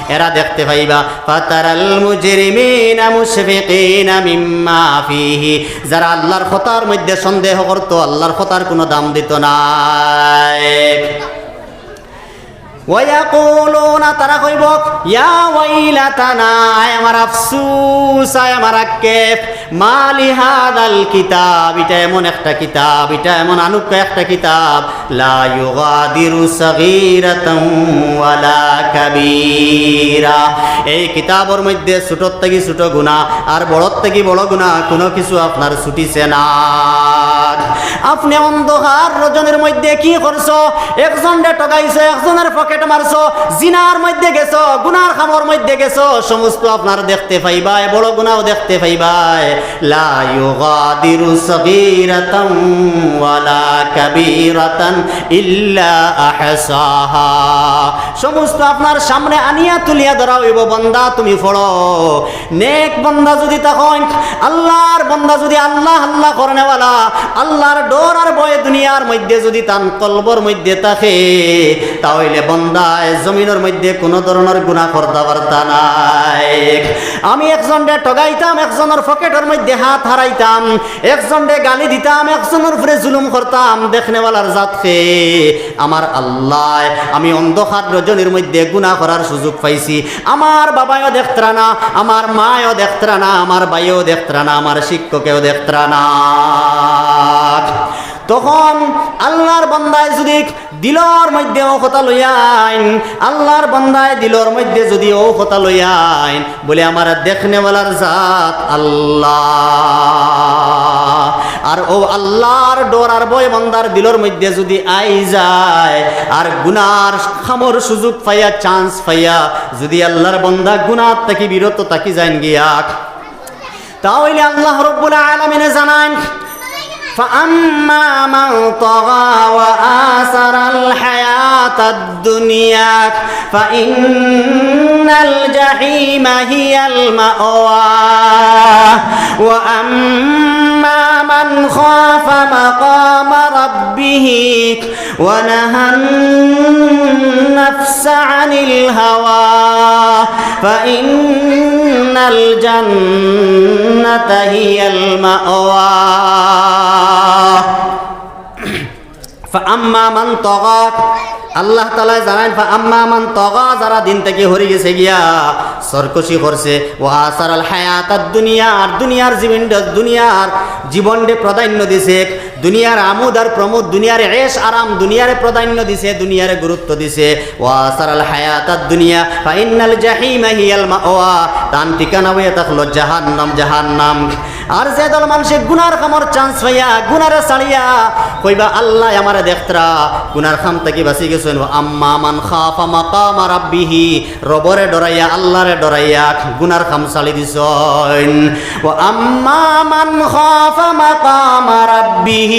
এরা দেখতে পাইবা। ফাতারাল মুজরিমিনা মুশফিকিনা মিম্মা ফিহি, যারা আল্লাহর কথার মধ্যে সন্দেহ করতো, আল্লাহর কথার কুনু দাম দিতো নায়। ওয়ায়াকুলুনা, তারা কইবো, "ইয়া ওয়াইলাতানা, আয় আমার আফসুস, আয় আমার আক্ষেপ, মা লিহাদাল কিতাব, ইটা এমন একটা কিতাব, ইটা এমন আনুক্কা একটা কিতাব, লা ইউগাদিরু সাগীরাতান ওয়ালা কাবীরা, এই কিতাবর মধ্যে ছোটর থাকি ছোট গুনাহ আর বড়র থাকি বড় গুনাহ কুনু কিছু আপনার ছুটিছে না।" আপনে অন্ধকার রজনীর মধ্যে কি করছো? একজনরে ঠগাইছো, একজনর পকেট মারছো, জিনার মধ্যে গেছো, গুনার কামর মধ্যে গেছো, সমস্ত আপনার দেখতে পাইবায়, বড় গুনাও দেখতে পাইবায়। লা ইউগাদিরু সাগীরাতান ওয়ালা কাবীরাতান ইল্লা আহসাহা। সমস্ত আপনার সামনে আনিয়া তুলিয়া ধরা অইবো, বন্দা তুমি পড়ো। নেক বন্দা যুদি থাকইন, আল্লাহর বন্দা যুদি আল্লাহ আল্লাহ করনেওয়ালা, আল্লাহর ডর আর ভয় দুনিয়ার মধ্যে যুদি তান কলবর মধ্যে থাকে, তা অইলে বন্দায় জমিনর মধ্যে কুনু ধরনর গুনাহ করতা পারতা নায়। আমি একজনরে ঠগাইতাম, একজনর পকেটর মধ্যে হাত হারাইতাম, একজনরে গালি দিতাম, একজনর উপরে জুলুম করতাম, দেখনেওয়ালার জাত কে? আমার আল্লায়। আমি অন্ধকার রজনীর মধ্যে গুনাহ করার সুযোগ পাইছি, আমার বাবায়ও দেখতরা না, আমার মায়ও দেখতরা না, আমার ভাইয়েও দেখতরা না, আমার শিক্ষকেও দেখতরা না। তখন আল্লাহর বন্দায় যুদি দিলর মধ্যে অউ কথা লইয়া আইন, আল্লাহর বন্দায় দিলর মধ্যে যুদি অউ কথা লইয়া আইন, বলে, আমার দেখনেওয়ালার জাত আল্লাহ। আর অউ আল্লাহর ডর আর ভয় বন্দার দিলর মধ্যে যুদি আই যায়, আর গুনার কামর সুযোগ পাইয়া, চান্স পাইয়া, যুদি আল্লাহর বন্দা গুনার থাকি বিরত থাকি যাইন গিয়া, তা অইলে আল্লাহ রব্বুল আলামিনে জানাইন, فأما من طغى وآثر الحياة الدنيا فإن الجحيم هي المأوى وأما من خاف مقام ربه ونهى النفس عن الهوى فإن الجنة هي المأوى। فأما من طغى, আল্লাহ তাআলায় জানাইন, فأما من طغى, যারা দিন থাকি হরি গেছে গিয়া, সরকশি করছে, وآثر الحياة الدنيا, আর দুনিয়ার জীবনরে, দুনিয়ার জীবনরে প্রাধান্য দিছে, দুনিয়ার আমোদ আর প্রমোদ, দুনিয়ার এশ আরাম, দুনিয়ারে প্রাধান্য দিছে, দুনিয়ারে গুরুত্ব দিছে। وآثر الحياة الدنيا فإن الجحيم هي المأوى, তান ঠিকানা অইয়া থাকলো জাহান্নাম, জাহান্নাম। আর যে দল মানষে গুনার কামর চান্স পাইয়া, গুনারে ছাড়িয়া, কইবা, আল্লায় আমারে দেখতরা, গুনার কাম থাকি বাঁচি গেছইন। وأما من خاف مقام ربه, রবরে ডরাইয়া, আল্লাহরে ডরাইয়া গুনার কাম ছাড়ি দিছইন। وأما من خاف مقام ربه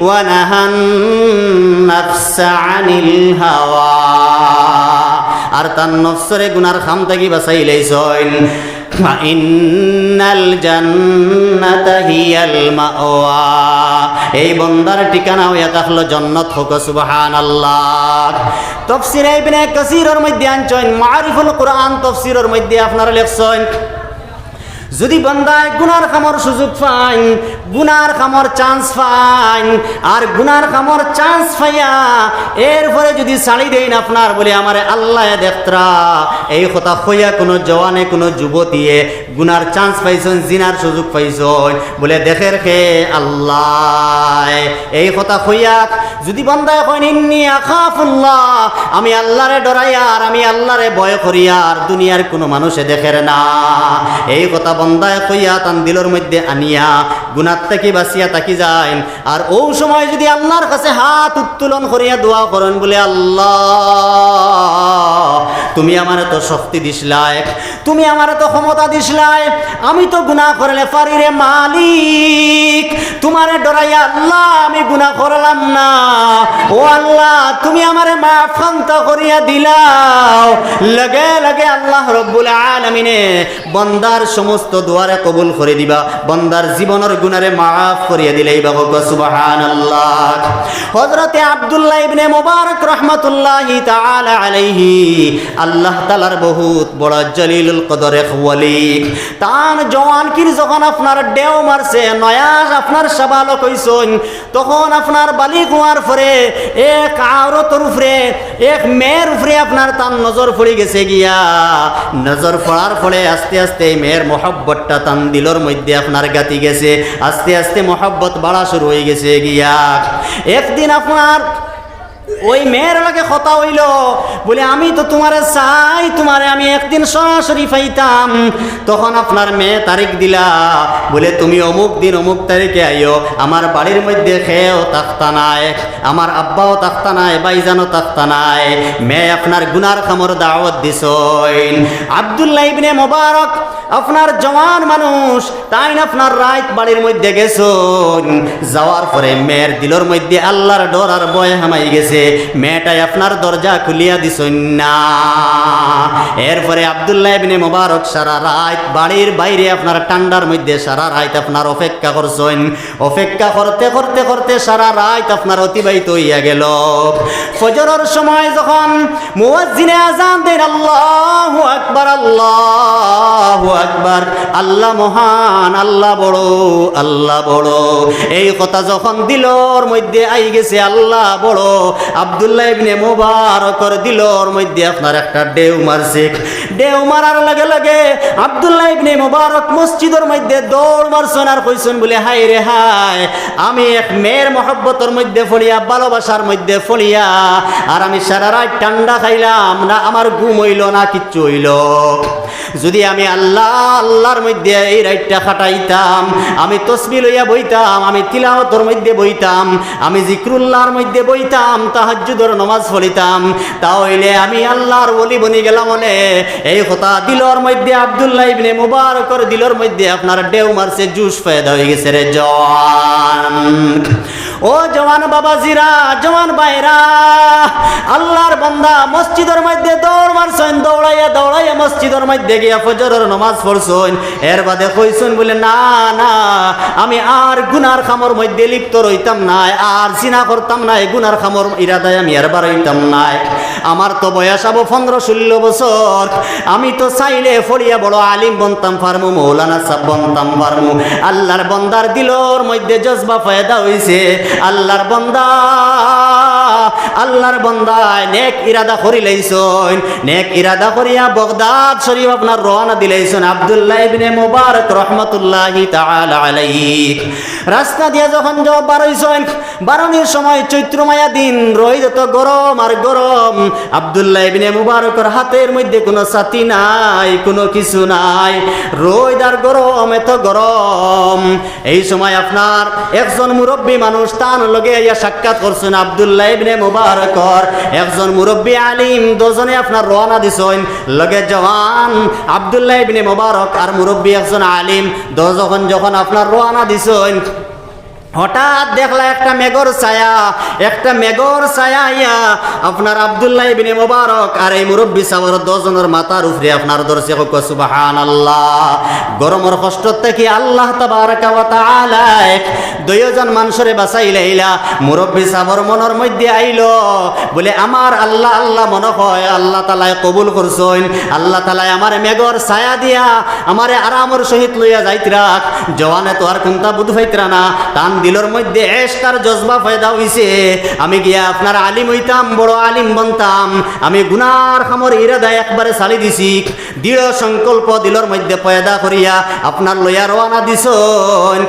ونهى النفس عن الهوى, আর তান নফসরে গুনার কাম থাকি বাঁচাইলাইছইন। فإن الجنة هي المأوى। এই বন্দার ঠিকানা অইয়া থাকলো জন্নত। কউক্কা সুবহানাল্লাহ। তফসিরে ইবনে কাসিরর মধ্যে আনছইন, মারিফুল কুরআন তফসিরর মধ্যে আপনারা লেখছইন, যুদি বন্দায় গুনার কামর সুযোগ পাইন, গুনার কামর chance পাইন, আর গুনার কামর chance পাইয়া এরপরে যুদি ছাড়ি দেইন আপনার, বুলে আমারে আল্লায় দেখতরা, এই কথা কইয়া কুনু জওয়ানে, কুনু যুবতীয়ে গুনার chance পাইছইন, জিনার সুযোগ পাইছইন, বুলে দেখের কে? আল্লায়। এই কথা কইয়া যুদি বন্দায় কইন, "ইন্নী আখাফুল্লাহ, আমি আল্লারে ডরাইয়ার, আমি আল্লারে ভয় করিয়ার, দুনিয়ার কুনু মানুষে দেখের না।" এই কথা বন্দায় কইয়া তান দিলর মধ্যে আনিয়া গুনার থাকি বাচিয়া থাকি যাইন, আর অউ সময় যুদি আল্লার কাছে হাত উত্তোলন করিয়া দোয়া করইন, বুলে, "আল্লাহ, তুমি আমারে তো শক্তি দিছলায়, তুমি আমারে তো ক্ষমতা দিছলায়, আমি তো গুনা করলে পারি রে মালিক, তুমারে ডরাইয়া আল্লাহ আমি গুনা করলাম না। ও আল্লাহ, তুমি আমারে মাফ খান্তা করিয়া দিলাও।" লগে লগে আল্লাহ রব্বুল আলামিনে বন্দার সমস্ত দোয়ারে কবুল করি দিবা, বন্দার জীবনর গুনারে মাফ করিয়া দিলাইবা। কউক্কা সুবহানাল্লাহ। হযরতে আব্দুল্লাহ ইবনে মুবারক রহমাতুল্লাহি তাআলা আলাইহি আল্লাহ তাআলার বহুত বড় জলিলুল কদর এক ওলি। তান জওয়ানকির যখন আপনার ঢেউ মারছে, নয়া আপনার সাবালক অইছইন, তখন আপনার বালিগ অওয়ার পরে এক আওরতর উপরে, এক মেয়ের উপরে আপনার তান নজর পড়ি গেছে গিয়া। নজর পড়ার পরে আস্তে আস্তে এই মেয়ের মহব্বতটা তান দিলর মধ্যে আপনার গাতি গেছে, আস্তে আস্তে মহব্বত বাড়া শুরু অই গেছে গিয়া। একদিন আপনার ওই মেয়ের লগে কথা অইলো, বুলে, "আমি তো তুমারে চাই, তুমারে আমি একদিন সরাসরি পাইতাম।" তখন আপনার মেয়ে তারিখ দিলা, বুলে, "তুমি অমুক দিন অমুক তারিখে আইও, আমার বাড়ির মধ্যে কেউ থাকতা নায়, আমার আব্বাও থাকতা নায়, ভাইজানও থাকতা নায়।" মেয়ে আপনার গুনার কামর দাওয়াত দিছইন। আব্দুল্লাহ ইবনে মোবারক আপনার জওয়ান মানুষ, তাইন আপনার রাইত বাড়ির মধ্যে গেছইন, যাওয়ার পরে মেয়ের দিলর মধ্যে আল্লার ডর আর ভয় হামাই গেছে। মেয়েটায় আপনার দরজা খুলিয়া দিছইন না। এরপরে আব্দুল্লাহ ইবনে মোবারক সারা রাইত বাড়ির বাইরে আপনার ঠান্ডার মধ্যে সারা রাইত আপনার অপেক্ষা করছইন। অপেক্ষা করতে করতে করতে সারা রাইত আপনার অতিবাহিত অইয়া গেল। ফজরর সময় যখন মুয়াজ্জিনে আজান দেন, "আল্লাহু আকবার, আল্লাহু আকবার, আল্লাহ মহান, আল্লাহ বড়, আল্লাহ বড়।" এই কথা যখন দিলর মধ্যে আই গেছে, "আল্লাহ বড়", আব্দুল্লাহ ইবনে মুবারকর দিলর মধ্যে আপনার একটা ঢেউ মারছে। ঢেউ মারার লগে লগে আব্দুল্লাহ ইবনে মুবারক মসজিদর মধ্যে দৌড় মারছইন আর কইছইন বুলে, "হায় রে হায়, আমি এক মেয়ের মহব্বতর মধ্যে পড়িয়া, ভালোবাসার মধ্যে পড়িয়া, আর আমি সারা রাইত ঠান্ডা খাইলাম না, আমার ঘুম অইলো না, কিচ্ছু অইলো। যুদি আমি আল্লাহ, আল্লাহর মধ্যে এই রাইতটা কাটাইতাম, আমি তসবি লইয়া বইতাম, আমি তিলাওয়াতর মধ্যে বইতাম, আমি জিকরুল্লাহর মধ্যে বইতাম, তাহাজ্জুদর নমাজ পড়িতাম, তা অইলে আমি আল্লাহর ওলি বনি গেলাম অনে।" এই কথা দিলর মধ্যে আব্দুল্লাহ ইবনে মুবারকর দিলর মধ্যে আপনার ঢেউ মারছে, জোশ পয়দা অই গেছে রে জওয়ান। ও জওয়ান বাবাজিরা, জওয়ান ভাইরা, আল্লাহর বান্দা মসজিদর মধ্যে দৌড় মারছইন, দৌড়াইয়া দৌড়াইয়া মসজিদর মধ্যে গিয়া ফজরর নমাজ পড়ছইন। এর বাদে কইছইন বুলে, "না, না, আমি আর গুনার কামর মধ্যে লিপ্ত রইতাম নায়, আর জিনা করতাম নায়, গুনার কামর ইরাদায় আমি আর বারইতাম নায়। আমার তো বয়স অইবো পনেরো ষোলো বছর, আমি তো চাইলে পড়িয়া বড় আলিম বনতাম পারমু, মৌলানা সাব বনতাম পারমু।" আল্লাহর বান্দার দিলর মধ্যে জজবা পয়দা অইছে। আল্লাহর বান্দা, আল্লাহর বান্দায় নেক ইরাদা করিলাইছইন। নেক ইরাদা করিয়া বগদাদ শরীফ আপনার রওয়ানা দিলাইছইন আব্দুল্লাহ ইবনে মুবারক রহমতুল্লাহি তাআলা আলাইহি। রাস্তা দিয়া যখন য-, বারইছইন, বারনির সময় চৈত্র মায়া দিন, রইদ এত গরম আর গরম। আব্দুল্লাহ ইবনে মুবারকর হাতের মধ্যে কুনু ছাতি নাই, কুনু কিছু নাই, রইদ আর গরম, এত গরম। এই সময় আপনার একজন মুরব্বী মানুষ তান লগে আইয়া সাক্ষাৎ করছইন আব্দুল্লাহ ইবনে মুবারকর। একজন মুরব্বী আলিম, দুজনে আপনার রওয়ানা দিছইন। লগে জওয়ান আব্দুল্লাহ ইবনে মুবারক আর মুরব্বী একজন আলিম, দুজন যখন আপনার রওয়ানা দিছইন, হঠাৎ দেখলা একটা মেঘর ছায়া, একটা মেঘর ছায়া আইয়া আপনার আব্দুল্লাহ ইবনে মুবারক আর এই মুরব্বি সাবর দশ জনর মাথার উপরে আপনার ধরছে। কউক্কা সুবহানাল্লাহ। গরমর কষ্ট থাকি আল্লাহ তাবারাকা ওয়া তাআলায় দুইজন মানুষরে বাঁচাইলাইলা। মুরব্বি সাবর মনর মধ্যে আইলো, বলে, "আমার আল্লাহ আল্লাহ মনো কয়, আল্লাহ তাআলায় কবুল করছইন, আল্লাহ তাআলায় আমারে মেঘর ছায়া দিয়া আমারে আরামর সহিত লইয়া যাইতরা।" জওয়ানে তো আর কুন্তা বুঝ পাইতরা না, তান দিলর মধ্যে এশক আর জজবা পয়দা অইছে, "আমি গিয়া আপনার আলিম অইতাম, বড় আলিম বনতাম, আমি গুনার কামর ইরাদা একবারে ছাড়ি দিছি।" দৃঢ় সংকল্প দিলর মধ্যে পয়দা করিয়া আপনার লইয়া রওয়ানা দিছইন।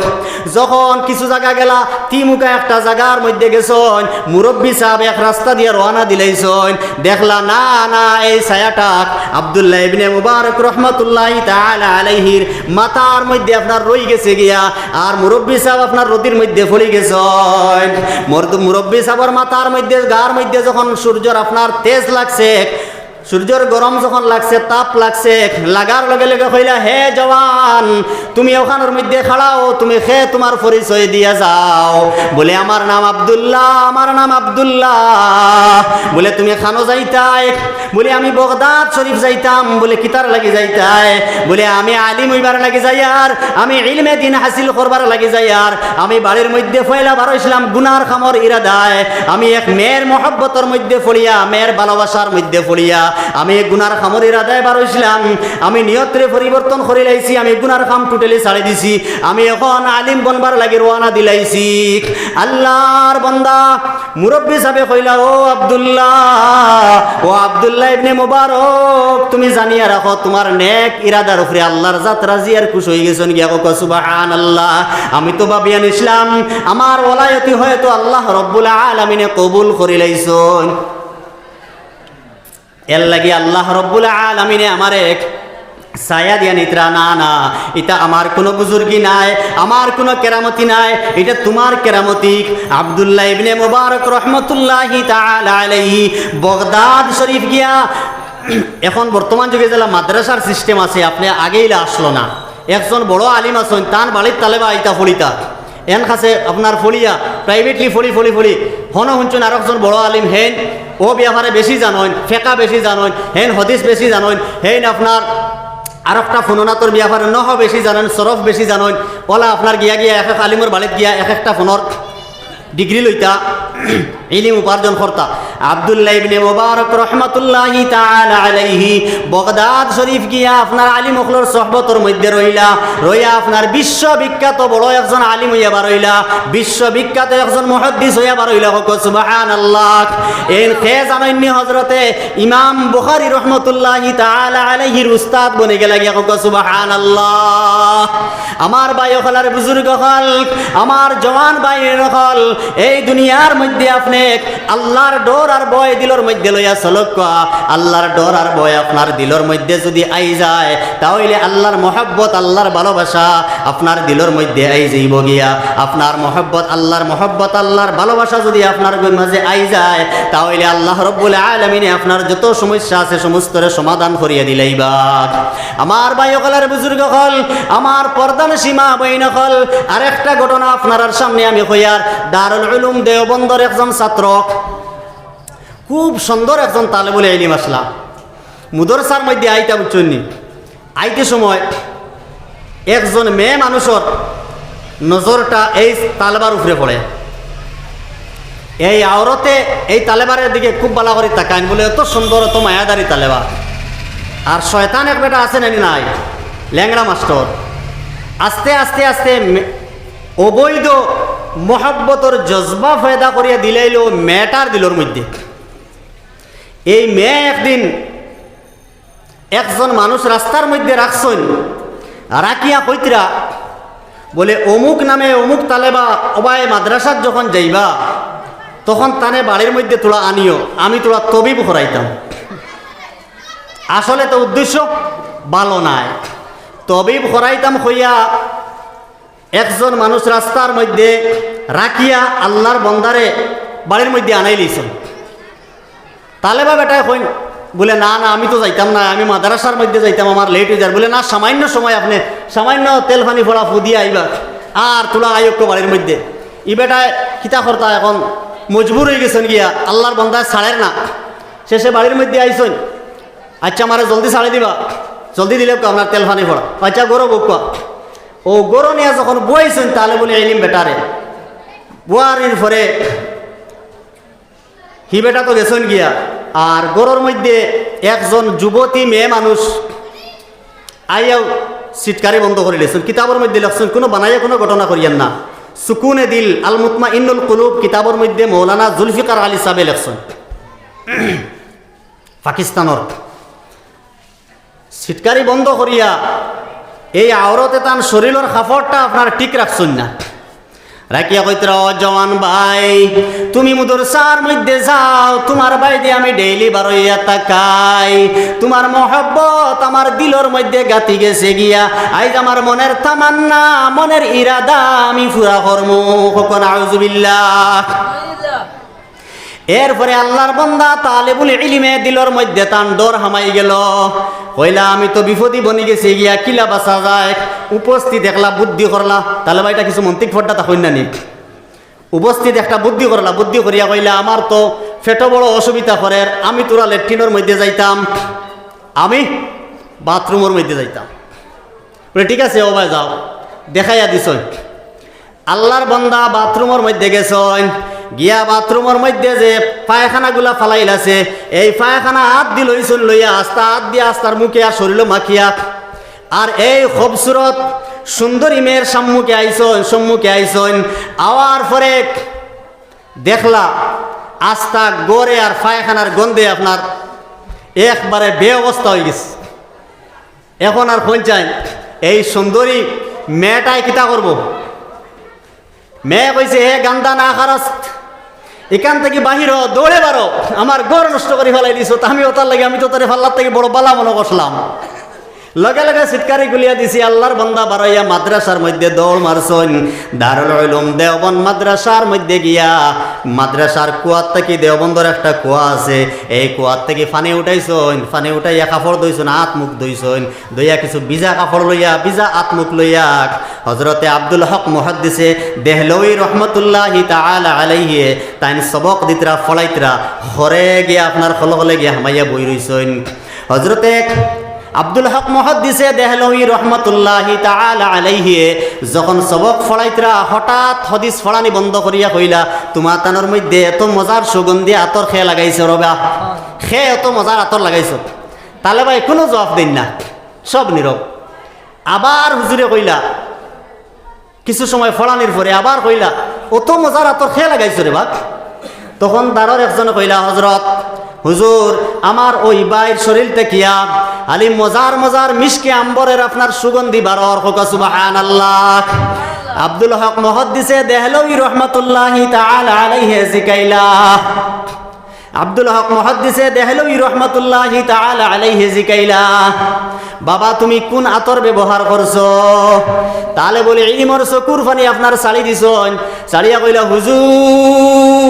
যখন কিছু জাগা গেলা, তিমুকা একটা জাগার মধ্যে গেছইন, মুরব্বি সাব এক রাস্তা দিয়া রওয়ানা দিলাইছইন, দেখলা না, না, এই ছায়াটা আব্দুল্লাহ ইবনে মুবারক রহমতুল্লাহি তাআলা আলাইহির মাথার মধ্যে আপনার রই গেছে গিয়া, আর মুরব্বি সাব আপনার রদির মধ্যে পড়ি গেছইন। মর্দ-, মুরব্বি সাবর মাথার মধ্যে, গার মধ্যে যখন সূর্যর আপনার তেজ লাগছে, সূর্যর গরম যখন লাগছে, তাপ লাগছে, লাগার লগে লগে কইলা, "হে জওয়ান, তুমি অখানর মধ্যে খাড়াও, তুমি কে তুমার পরিচয় দিয়া যাও।" বলে, "আমার নাম আব্দুল্লাহ, আমার নাম আব্দুল্লাহ।" বলে, "তুমি কানো যাইতায়?" বলে, "আমি বগদাদ শরীফ যাইতাম।" বলে, "কিতার লাগি যাইতায়?" বলে, "আমি আলিম অইবার লাগি যাইয়ার, আমি ইলমে দিন হাসিল করবার লাগি যাইয়ার, আমি বাড়ির মধ্যে পয়লা বারইছলাম গুনার কামর ইরাদায়, আমি এক মেয়ের মহব্বতর মধ্যে পড়িয়া, মেয়ের ভালোবাসার মধ্যে পড়িয়া, আমি এক গুনার কামর ইরাদায় বারইছলাম, আমি নিয়তরে পরিবর্তন করিলাইছি, আমি গুনার কাম totally ছাড়ি দিছি, আমি অখন আলিম বনবার লাগি রওয়ানা দিলাইছি।" আল্লাহর বান্দা মুরব্বি সাবে কইলা, "ও আব্দুল্লাহ, ও আব্দুল্লাহ ইবনে মুবারক, তুমি জানিয়া রাখো, তুমার নেক ইরাদার উপরে আল্লাহর জাত রাজি আর খুশ অই গেছইন গিয়া।" কউক্কা সুবহানাল্লাহ। আমি তো ভাবিয়া নিছলাম আমার ওলায়তি হয়তো আল্লাহ রব্বুল আলামিনে কবুল করিলাইছইন। এর লাগি আল্লাহ রব্বুল আলামিনে আমারে এক ছায়া দিয়া নিতরা, না, না, ইটা আমার কুনু বুজুর্গি নায়, আমার কুনু কেরামতি নায়, ইটা তুমার কেরামতি। আব্দুল্লাহ ইবনে মুবারক রহমতুল্লাহি তাআলা আলাইহি বগদাদ শরীফ গিয়া, এখন বর্তমান যুগে যেলা মাদ্রাসার system আছে, আপনে আগেইলা আসলো না, একজন বড় আলিম আছইন, তান বাড়ির তালেবা আইতা পড়িতা, এন কাছে আপনার পড়িয়া, privately পড়ি, পড়ি, পড়ি, হনো হুনছইন আরকজন বড় আলিম, হেইন ও ব্যাপারে বেশি জানইন, ফেকা বেশি জানইন, হেইন হদিস বেশি জানইন, হেইন আপনার আরকটা ফনুনাতর ব্যাপারে নহ বেশি জানইন, সরফ বেশি জানইন, ওলা আপনার গিয়া গিয়া এক এক আলিমর বাড়িত গিয়া এক একটা ফনর degree লইতা, ইলিম উপার্জন করতা। আব্দুল্লাহ ইবনে মুবারক রহমতুল্লাহি তাআলা আলাইহি বগদাদ শরীফ গিয়া আপনার আলিম অকলর সোহবতর মধ্যে রইলা, রইয়া আপনার বিশ্ববিখ্যাত বড় একজন আলিম অইয়া বারইলা, বিশ্ববিখ্যাত একজন মুহাদ্দিস অইয়া বারইলা। কউক্কা সুবহানাল্লাহ। এন কে জানইননি? হজরতে ইমাম বুখারী রহমতুল্লাহি তাআলা আলাইহির উস্তাদ বনি গেলা গিয়া। কউক্কা সুবহানাল্লাহ। আমার ভাই অকল আর বুজুর্গ অকল, আমার জওয়ান ভাই অকল, এই দুনিয়ার মধ্যে আপনে আল্লাহর ডর আর ভয় দিলর মধ্যে লইয়া চলউক্কা। আল্লাহর ডর আর ভয় আপনার দিলর মধ্যে যুদি আই যায়, তা অইলে আল্লাহর মহব্বত, আল্লাহর ভালোবাসা আপনার দিলর মধ্যে আই যাইবো গিয়া। আপনার মহব্বত, আল্লাহর মহব্বত, আল্লাহর ভালোবাসা যুদি আপনার মাঝে আই যায়, তা অইলে আল্লাহ রব্বুল আলামিনে আপনার যত সমস্যা আছে, সমস্তরে সমাধান করিয়া দিলাইবা। আমার ভাই অকল আর বুজুর্গ অকল, আমার পর্দানশীন মা বইন অকল, আরেকটা ঘটনা আপনারার সামনে আমি কইয়ার। দারুল উলুম দেওবন্দর একজন ছাত্র, খুব সুন্দর একজন তালেবুল ইলিম আছলা। মুদরসার মধ্যে আইতা, বুঝছইননি, আইতে সময় একজন মেয়ে মানুষর নজরটা এই তালেবার উপরে পড়ে। এই আওরতে এই তালেবারের দিকে খুব ভালা করি তাকাইন, বলে, "এত সুন্দর, এত মায়াদারি তালেবা।" আর শয়তান এক বেটা আছে নানি নাই, ল্যাংড়া মাস্টর। আস্তে আস্তে আস্তে মে-, অবৈধ মহব্বতর জজবা পয়দা করিয়া দিলাইলো মেয়েটার দিলর মধ্যে। এই মেয়ে একদিন একজন মানুষ রাস্তার মধ্যে রাখছইন, রাখিয়া কইতরা, বলে, "অমুক নামে অমুক তালেবা, ওবায় মাদ্রাসাত যখন যাইবা, তখন তানে বাড়ির মধ্যে থুড়া আনিও, আমি থুড়া তবিব করাইতাম।" আসলে তো উদ্দেশ্য ভালো নায়, তবিব করাইতাম কইয়া একজন মানুষ রাস্তার মধ্যে রাখিয়া আল্লাহর বন্দারে বাড়ির মধ্যে আনাইলিছইন। তালেবা বেটায় কইন, বলে, "না, না, আমি তো যাইতাম না, আমি মাদ্রাসার মধ্যে যাইতাম, আমার late অই যার।" বলে, "না, সামান্য সময় আপনে, সামান্য তেল পানি পড়া ফু দিয়া আইবা, আর থুড়া আইউক্কা বাড়ির মধ্যে।" ই বেটায় কিতা করতা, এখন মজবুর অইগেছইন গিয়া, আল্লার বন্দায় ছাড়ের না। শেষে বাড়ির মধ্যে আইছইন, "আইচ্ছা, আমারে জলদি ছাড়ি দিবা, জলদি দিলে আপনার তেল পানি পড়া।" আইচ্ছা, ঘরো বউক্কা। অউ ঘরো নিয়া যখন বওয়াইছইন তালেবুল ইলিম বেটারে, বওয়ানির পরে হি বেটা তো গেছইন গিয়া, আর ঘরর মধ্যে একজন যুবতী মেয়ে মানুষ আইয়াউ সিটকারি বন্ধ করিলিছইন। কিতাবর মধ্যে লেখছইন, কুনু বানাইয়া কুনু ঘটনা করিয়েন না। সুকুনে দিল, আল মুতমাইন্নুল কুলুব কিতাবর মধ্যে মৌলানা জুলফিকার আলী সাবে লেখছইন, পাকিস্তানর। সিটকারি বন্ধ করিয়া এই আওরতে তান শরীলর কাপড়টা আপনার ঠিক রাখছইন না। রাখিয়া কইতরা, "ও জওয়ান ভাই, তুমি মাদ্রাসার মধ্যে যাও, তুমার বায়দি আমি ডেইলি বারইয়া তাকাই। তুমার মহব্বত আমার দিলর মধ্যে গাতি গেছে গিয়া। আইজ আমার মনের তামান্না, মনের ইরাদা আমি পুরা করমু।" কউক্কা নাউজুবিল্লাহ। এরপরে আল্লার বন্দা তালেবুল ইলিমে দিলর মধ্যে তান ডর হামাই গেল। কইলা, "আমি তো বিপদি বনি গেছি গিয়া, কিলা বাঁচা যায়?" উপস্থিত একলা বুদ্ধি করলা। তালেবায় ইটা কিছু মন্তিক ফড্ডা তা কইন না নি? উপস্থিত একটা বুদ্ধি করলা, বুদ্ধি করিয়া কইলা, "আমার তো পেটো বড় অসুবিধা করের, আমি থুড়া লেট্রিনর মধ্যে যাইতাম, আমি বাথরুমর মধ্যে যাইতাম।" বলে, "ঠিক আছে, ও ভাই যাও।" দেখাইয়া দিছইন। আল্লার বন্দা বাথরুমর মধ্যে গেছইন, গিয়া বাথরুমর মধ্যে যে পায়খানাগুলা ফালাইল আছে, এই পায়খানা আত দি লইছইন, লইয়া আস্তা আত দিয়া আস্তার মুখে আর শরীলো মাখিয়া, আর এই খুবসুরত সুন্দরী মেয়ের সম্মুখে আইছইন, সম্মুখে আইছইন। আওয়ার পরে দেখলা আস্তা ঘরে আর পায়খানার গন্ধে আপনার একবারে বেঅবস্থা অইগেছে। এখন আর কইন চাইন, এই সুন্দরী মেয়েটায় কিতা করবো? মেয়ে কইছে, "হে গান্দা নাখারাস্ত, ইখান থাকি বাহির অ, দৌড়ে বারো, আমার ঘর নষ্ট করি ফালাই দিছো, তা আমি ওটার লাগি, আমি তো তোরে ফাল্লার থাকি বড় বালা মনো করছিলাম।" লগে লগে সিটকারি খুলিয়া দিছি, আল্লার বন্দা বারইয়া মাদ্রাসার মধ্যে দৌড় মারছইন। দারুল উলুম দেওবন্দ মাদ্রাসার মধ্যে গিয়া, মাদ্রাসার কুয়ার থাকি, দেওবন্দর একটা কুয়া আছে, এই কুয়ার থাকি পানি উঠাইছইন, পানি উঠাইয়া কাপড় ধইছইন, আত মুখ ধইছইন, ধইয়া কিছু ভিজা কাপড় লইয়া, ভিজা আত মুখ লইয়া হজরতে আব্দুল হক মুহাদ্দিসে দেহলভী রহমতুল্লাহি তাআলা আলাইহি তাইন সবক দিতরা, ফড়াইতরা, ঘরে গিয়া আপনার খলখলে গিয়া হামাইয়া বই রইছইন। হজরতে আব্দুল হক মুহাদ্দিসে দেহলভী রহমতুল্লাহি তাআলা আলাইহি যখন সবক ফড়াইতরা, হঠাৎ হদিস ফড়ানি বন্ধ করিয়া কইলা, "তুমা তানর মধ্যে এত মজার সুগন্ধি আতর কে লাগাইছে রে বা? কে এত মজার আতর লাগাইছে?" তালেবায় কুনু জবাব দেইন না, সব নীরব। আবার হুজুরে কইলা, কিছু সময় ফড়ানির পরে আবার কইলা, "অত মজার আতর কে লাগাইছে রে বা?" তখন দারর একজনে কইলা, "হজরত, হুজুর, আমার ওই ভাইর শরীল থাকিয়া খালি মজার মজার মিশকে আম্বরের আপনার সুগন্ধি বারর।" কউক্কা সুবহানাল্লাহ। আব্দুল হক মুহাদ্দিসে দেহলভী রহমতুল্লাহি তাআলা আলাইহি জিকাইলা, আব্দুল হক মুহাদ্দিসে দেহলভী রহমতুল্লাহি তাআলা আলাইহি জিকাইলা, "বাবা, তুমি কুন আতর ব্যবহার করছো?" তালেবুল ইলিমর চকুর পানি আপনার ছাড়ি দিছইন, ছাড়িয়া কইলা, "হুজুর,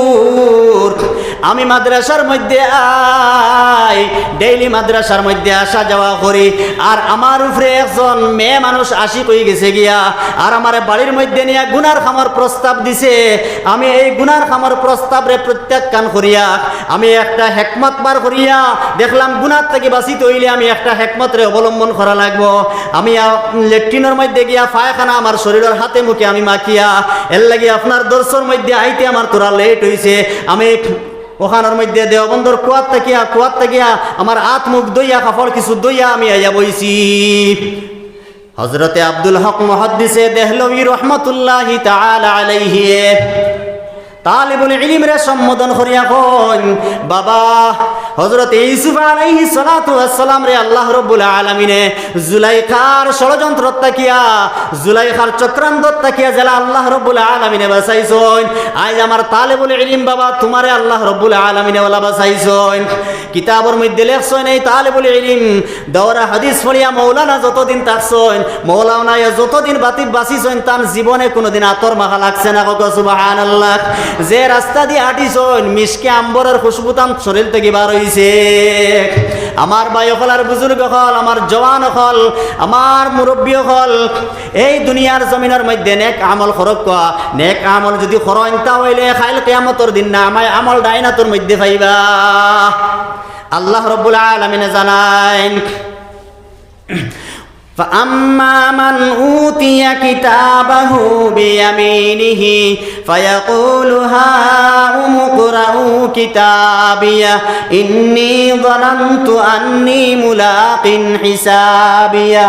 আমি মাদ্রাসার মধ্যে আই, ডেইলি মাদ্রাসার মধ্যে আসা যাওয়া করি, আর আমার উপরে একজন মেয়ে মানুষ আশিক অইগেছে গিয়া, আর আমারে বাড়ির মধ্যে নিয়া গুনার কামর প্রস্তাব দিছে, আমি এই গুনার কামর প্রস্তাবরে প্রত্যাখ্যান করিয়া আমি একটা হেকমত বার করিয়া দেখলাম, গুনার থাকি বাঁচিতে অইলে আমি একটা হেকমতরে অবলম্বন করা লাগবো। আমি আ, লেট্রিনর মধ্যে গিয়া পায়খানা আমার শরীলর হাতে মুখে আমি মাখিয়া, এর লাগি আপনার দর্শর মধ্যে আইতে আমার থুড়া লেট অইছে। আমি ওখানর মধ্যে দেওবন্দর কুয়ার থাকিয়া, কুয়ার থাকিয়া আমার আত মুখ ধইয়া, কাপড় কিছু ধইয়া আমি আইয়া বইছি।" হজরতে আব্দুল হক মুহাদ্দিসে দেহলভী রহমতুল্লাহি তাআলা আলাইহি তালেবুল ইলিমরে সম্বোধন করিয়া কইন, "বাবা, হজরতে ইউসুফ আলাইহিস সালাতু ওয়াস সালামরে আল্লাহ রব্বুল আলামিনে জুলাইখার ষড়যন্ত্র থাকিয়া, জুলাইখার চক্রান্ত থাকিয়া যেলা আল্লাহ রব্বুল আলামিনে বাঁচাইছইন, আইজ আমার তালেবুল ইলিম বাবা তুমারে আল্লাহ রব্বুল আলামিনে ওলা বাঁচাইছইন।" কিতাবর মধ্যে লেখছইন, এই তালেবুল ইলিম দৌরা হাদিস পড়িয়া মৌলানা যতদিন থাকছইন, মৌলানা অইয়া যতদিন বাতি-, বাঁচিছইন, তান জীবনে কুনুদিন আতর মাখা লাগছে না। কউক্কা সুবহানাল্লাহ। যে রাস্তা দি আটিছইন, মিশকে আম্বরের খুশবু তান শরীল থাকি বার অইছে। আমার ভাই অকল আর বুজুর্গ অকল, আমার জওয়ান অকল, আমার মুরব্বী অকল, এই দুনিয়ার জমিনর মধ্যে নেক আমল করউক্কা। নেক আমল যুদি করইন, তা অইলে কাইল কিয়ামতর দিন নামায় আমল ডাইন আতর মধ্যে পাইবা। আল্লাহ রব্বুল আলামিনে জানাইন, فأما من أوتي كتابه بيمينه فيقول هاؤم اقرءوا كتابيه إني ظننت أني ملاق حسابيه।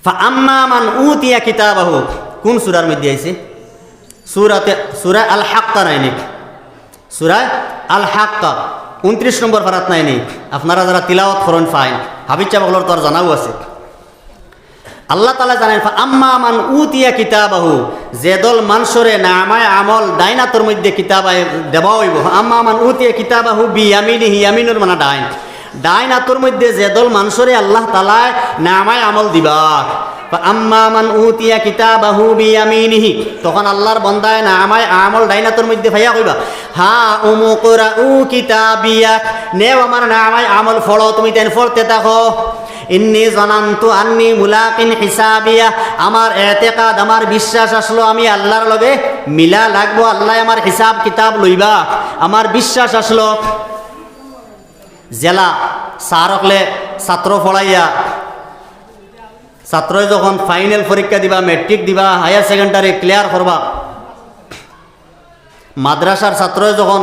فأما من أوتي كتابه، কোন সূরার মধ্যে আইছে? সূরাতে, সূরা আল হাক্কা নায় নি? সূরা আল হাক্কা, ঊনত্রিশ নম্বর পারাত নায় নি? আপনারা যারা তিলাওয়াত করইন পাইন, হাফিজ সাব অকলর তো আর জানাউ আছে। আল্লাহ তাআলা জানাইন, فأما من أوتي كتابه, যে দল মানষরে নামায় আমল ডাইন আতর মধ্যে কিতাব আই-, দেওয়া অইবো, فأما من أوتي كتابه بيمينه, ইয়ামিনর মানা ডাইন, ডাইন আতর মধ্যে যে দল মানষরে আল্লাহ তাআলায় নামায় আমল দিবা, فأما من أوتي كتابه بيمينه, তখন আল্লাহর বন্দায় নামায় আমল ডাইন আতর মধ্যে পাইয়া কইবা, هاؤم اقرءوا كتابيه, নেও আমার নামায় আমল পড়ো, তুমি তাইন পড়তে থাকো। إني ظننت أني ملاق حسابيه, আমার এতেকাদ, আমার বিশ্বাস আছলো আমি আল্লাহর লগে মিলা লাগবো, আল্লায় আমার হিসাব কিতাব লইবা, আমার বিশ্বাস আছলো। যেলা স্যার অকলে ছাত্র পড়াইয়া, ছাত্রয় যখন ফাইনাল পরীক্ষা দিবা, ম্যাট্রিক দিবা, হায়ার সেকেন্ডারি ক্লিয়ার করবা, মাদ্রাসার ছাত্রয় যখন